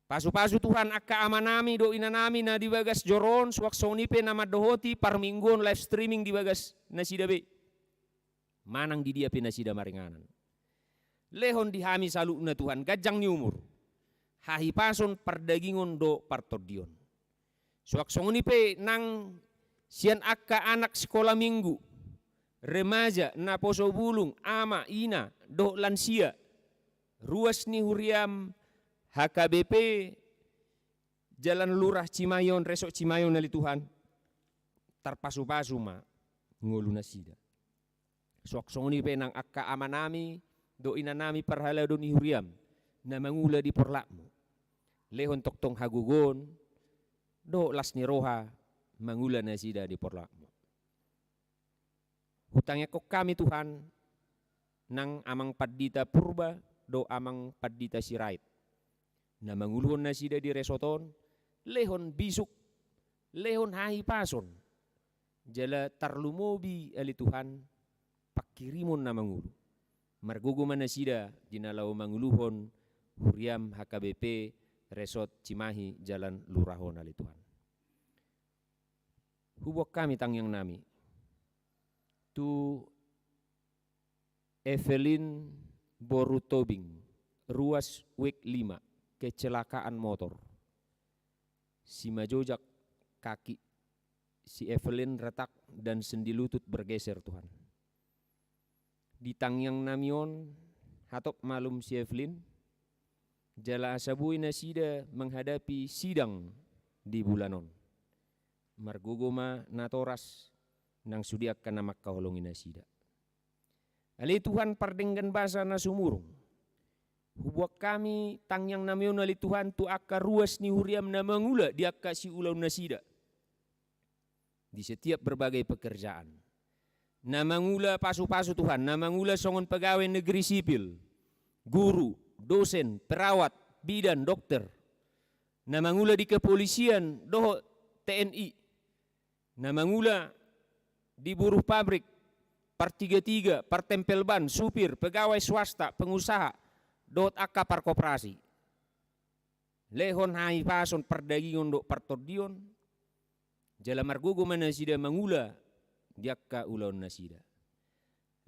Pasupasu Tuhan angka amanami do inanami na di bagas joro on, suang songon i pe na mandohoti parmingguon live streaming di bagas nasida be. Manang di dia pe nasida maringanan. Lehon di hami saluhutna Tuhan, ganjang ni umur, hahipason, pardagingon dohot partondion. Suang songon i pe nang sian angka anak sikola minggu, remaja, naposo bulung, ama, ina, dohot lansia, ruas ni huriam H K B P Jalan Lurah Cimahi on, Resort Cimahi on ale Tuhan, tarpasupasu ma ngolu nasida. Suang songon i pe nang angka amanami dohot inanami parhalado ni huriam na mangula di porlakmu. Lehon tongtong hagogoon dohot las ni roha mangula nasida di porlakmu. Hutangiangkon hami Tuhan nang Amang Pandita Purba dohot Amang Pandita Sirait na manguluhon nasida di resort on, lehon bisuk, lehon hahipason, jala tarlumobi ale Tuhan pangkirimon na mangolu. Margogo ma nasida di na laho manguluhon huriam H K B P Resort Cimahi Jalan Lurah on ale Tuhan. Huboan hami tangiangnami tu Evelyn boru Tobing, ruas wijk lima, kecelakaan motor. Simajojak kaki si Evelyn retak dan sendi lutut bergeser, Tuhan. Di tangiangnami on, hatop malum si Evelyn, jala asa boi nasida menghadapi sidang di bulan on. Margogo ma natoras nang sude angka na mangkaholongi nasida. Ale Tuhan pardenggan basa na sumurung, huboan hami tangiangnami on ale Tuhan tu angka ruas ni huriam na mangula di angka siulaon nasida di setiap berbagai pekerjaan. Na mangula pasupasu Tuhan, na mangula songon pegawai negeri sipil, guru, dosen, perawat, bidan, dokter. Na mangula di kepolisian dohot T N I. Na mangula di buruh pabrik, partiga-tiga, partempel ban, supir, pegawai swasta, pengusaha, dohot angka parkoperasi. Lehon hahipason, pardagingon dohot partondion, jala margogo ma nasida mangula di angka ulaon nasida.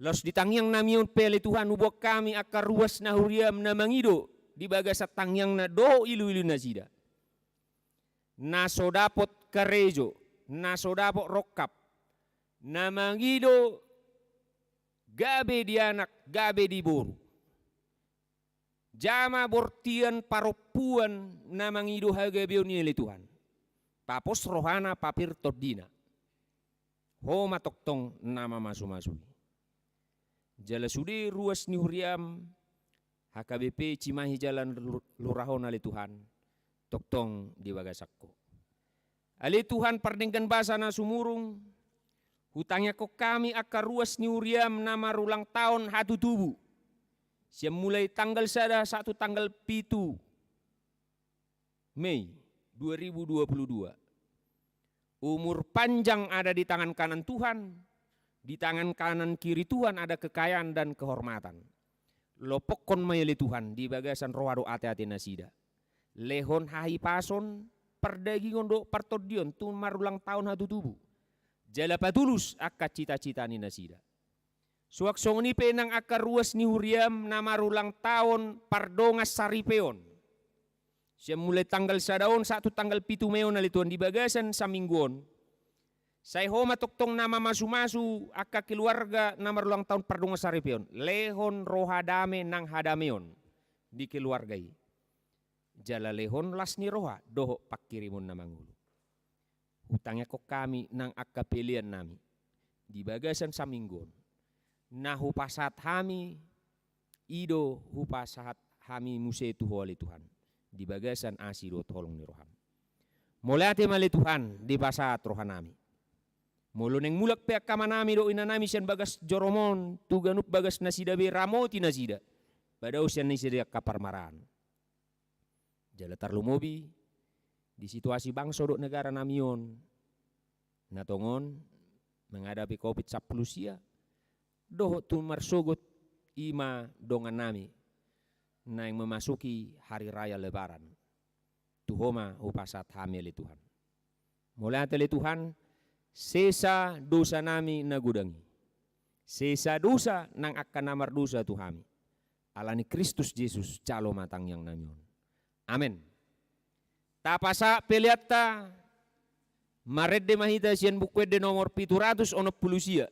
Laos di tangiangnami on pe ale Tuhan, huboan hami angka ruas na huriam na mangido di bagasan tangiangna dohot iluilu nasida, na so dapot karejo, na so dapot rongkap, na mangido gabe di anak, gabe di boru, jama bortian parompuan na mangido hagabeon i ale Tuhan. Papos rohana, papir tondina. Ho ma tongtong na mamasumasu i. Jala sude ruas ni huriam H K B P Cimahi Jalan Lu-, Lurah on ale Tuhan, tongtong di bagasan Ho. Ale Tuhan pardenggan basa na sumurung, hutangiangkon hami angka ruas ni huriam na marulang taon hatutubu, sian mulai tanggal sada sahat tu tanggal pitu Mei dua ribu dua puluh dua. Umur panjang ada di tangan kanan Tuhan, di tangan kanan kiri Tuhan ada kekayaan dan kehormatan. Lompokkon ma i ale Tuhan di bagasan roha dohot ateate nasida. Lehon hahipason, pardagingon dohot partondion tu marulang taon hatutubu. Jala patulus angka cita-cita ni nasida. Suang songon i pe nang angka ruas ni huriam na marulang taon pardongan saripeon, sian mulai tanggal sada on sahat tu tanggal pitu Mei on ale Tuhan, di bagasan saminggu on. Sai Ho ma tongtong na mamasumasu angka keluarga na marulang taon pardongan saripeon. Lehon roha dame nang hadameon di keluarga i. Jala lehon las ni roha dohot pangkirimon na mangolu. Hutangiangkon hami nang angka peleannami di bagasan saminggu on. Na hupasahat hami, i do hupasahat hami muse tu Ho ale Tuhan. di bagasan asi dohot holong ni roham. Mauliate ma ale Tuhan, dipasahat rohanami. Molo naeng mulak pe angka amanami dohot inanami sian bagas jorom on tu ganup bagas nasida be, ramoti nasida, padao sian nasida angka parmaraan. Jala tarlumobi di situasi bangso dohot negara nami on, na tongon menghadapi covid sampulu sia, dohot tu marsogot, i ma dongannami naeng memasuki hari raya Lebaran. Tu Ho ma hupasahat hami ale Tuhan. Mauliate ale Tuhan, sesa dosanami na godang i. Sesa dosa nang angka na mardosa tu hami. Ala ni Kristus Jesus, jalo ma tangiangnami on. Amen. Tapasahat peleanta, marende ma hita sian Buku Ende nomor pitu ratus onom pulu sia.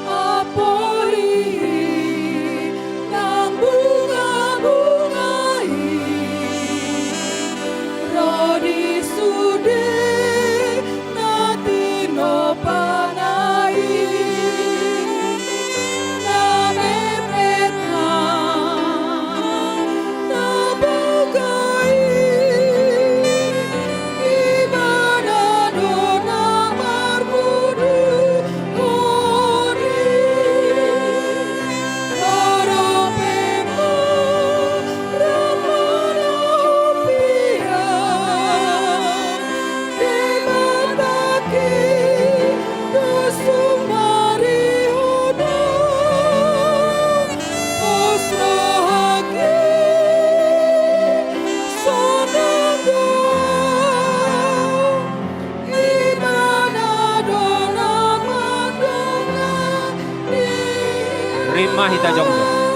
Apoi nang bungabunga i ro di sude na tinopa na i, na mepet nang na boga i, ibana do na marmudu. Rap ma hita jongjong.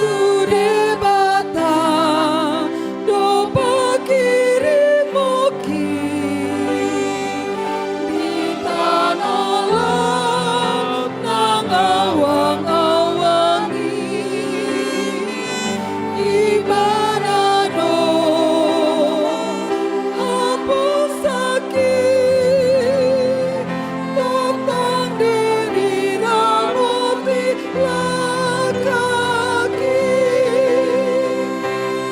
Tu Debata do pangkirimon i di tano lam nang awang-awang i. Ibana do aposaki tongtong diri ramoti lakaki.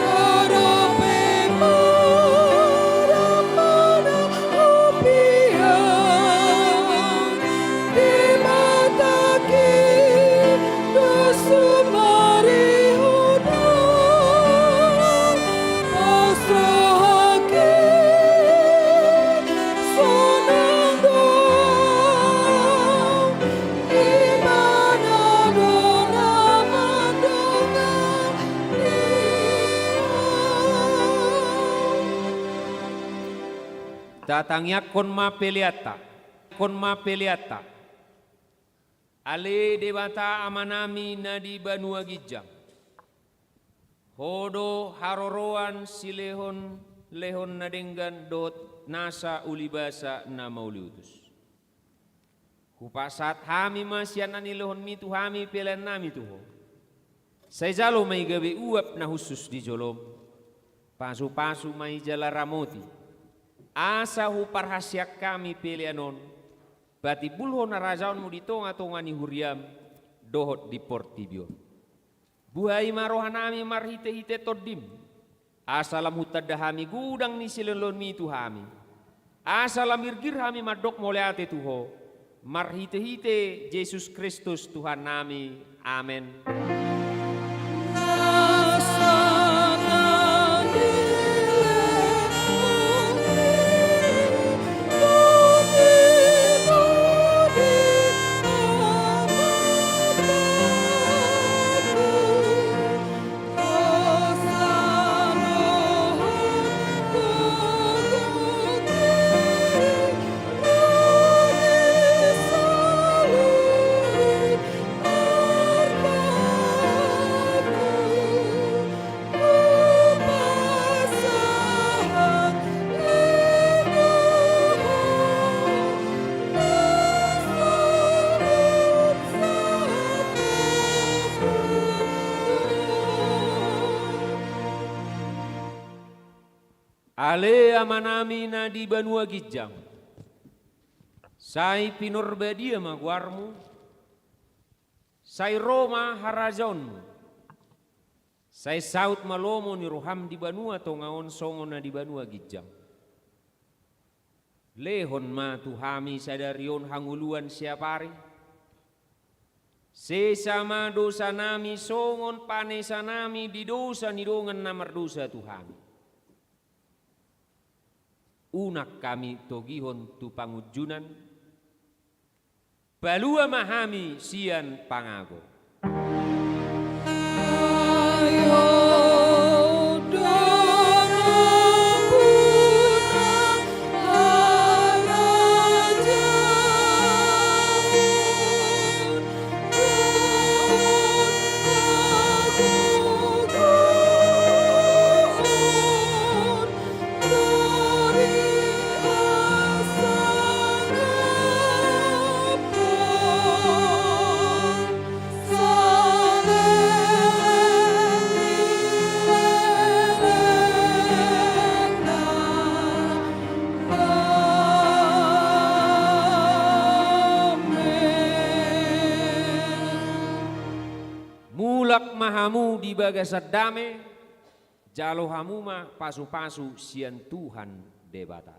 Aro pe marambana opiang di mata ki do sumari hudang. Pasrahake sonang do, Ibana do na mandongani. Tatangiangkon ma peleanta. Kon ma peleanta. Ale Debata Amanami na di banua ginjang, Ho do haroroan silehon-lehon na denggan dohot nasa ulibasa na mauliutus. Hupasahat hami ma sian na nilehonmi tu hami pelean nami tu Ho. Sai jalo ma i gabe uap na hushus di jolom. Pasupasu ma i jala ramoti. Asa huparhaseang hami pelean on patimbulhon harajaonmu di tongatonga ni huriam dohot di portibi on. Buhai ma rohanami marhitehite Tondim, asa lam hutanda hami godang ni silehonlehonmi tu hami, asa lam girgir hami mandok mauliate tu Ho, marhitehite Jesus Kristus Tuhannami. Amen. Ale Amanami na di banua ginjang, sai pinarbadia ma goarmu, sai ro ma harajaonmu, sai saut ma lomo ni roham di banua tonga on songon na di banua ginjang. Lehon ma tu hami sadari on hangoluan siapari. Sesa ma dosanami songon panesanami di dosa ni dongan na mardosa tu hami. Unang hami togihon tu pangunjunan, palua ma hami sian pangago. Mulak ma hamu di bagasan dame, jalo hamu ma pasupasu sian Tuhan Debata.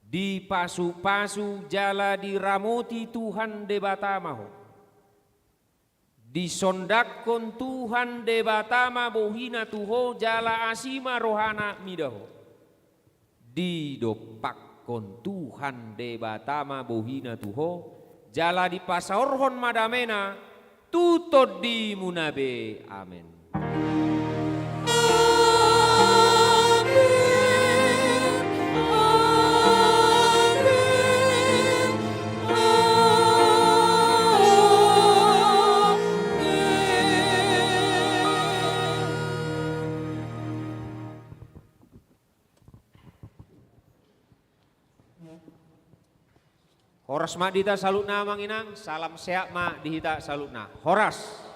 Dipasupasu jala diramoti Tuhan Debata ma ho. Disondangkon Tuhan Debata ma bohina tu ho jala asi ma rohana mida ho. Didompakkon Tuhan Debata ma bohina tu ho jala dipasaorhon ma damena tu tondimuna be. Amen. Horas ma di hita saluhutna amang inang, salam sehat ma di hita saluhutna. Horas.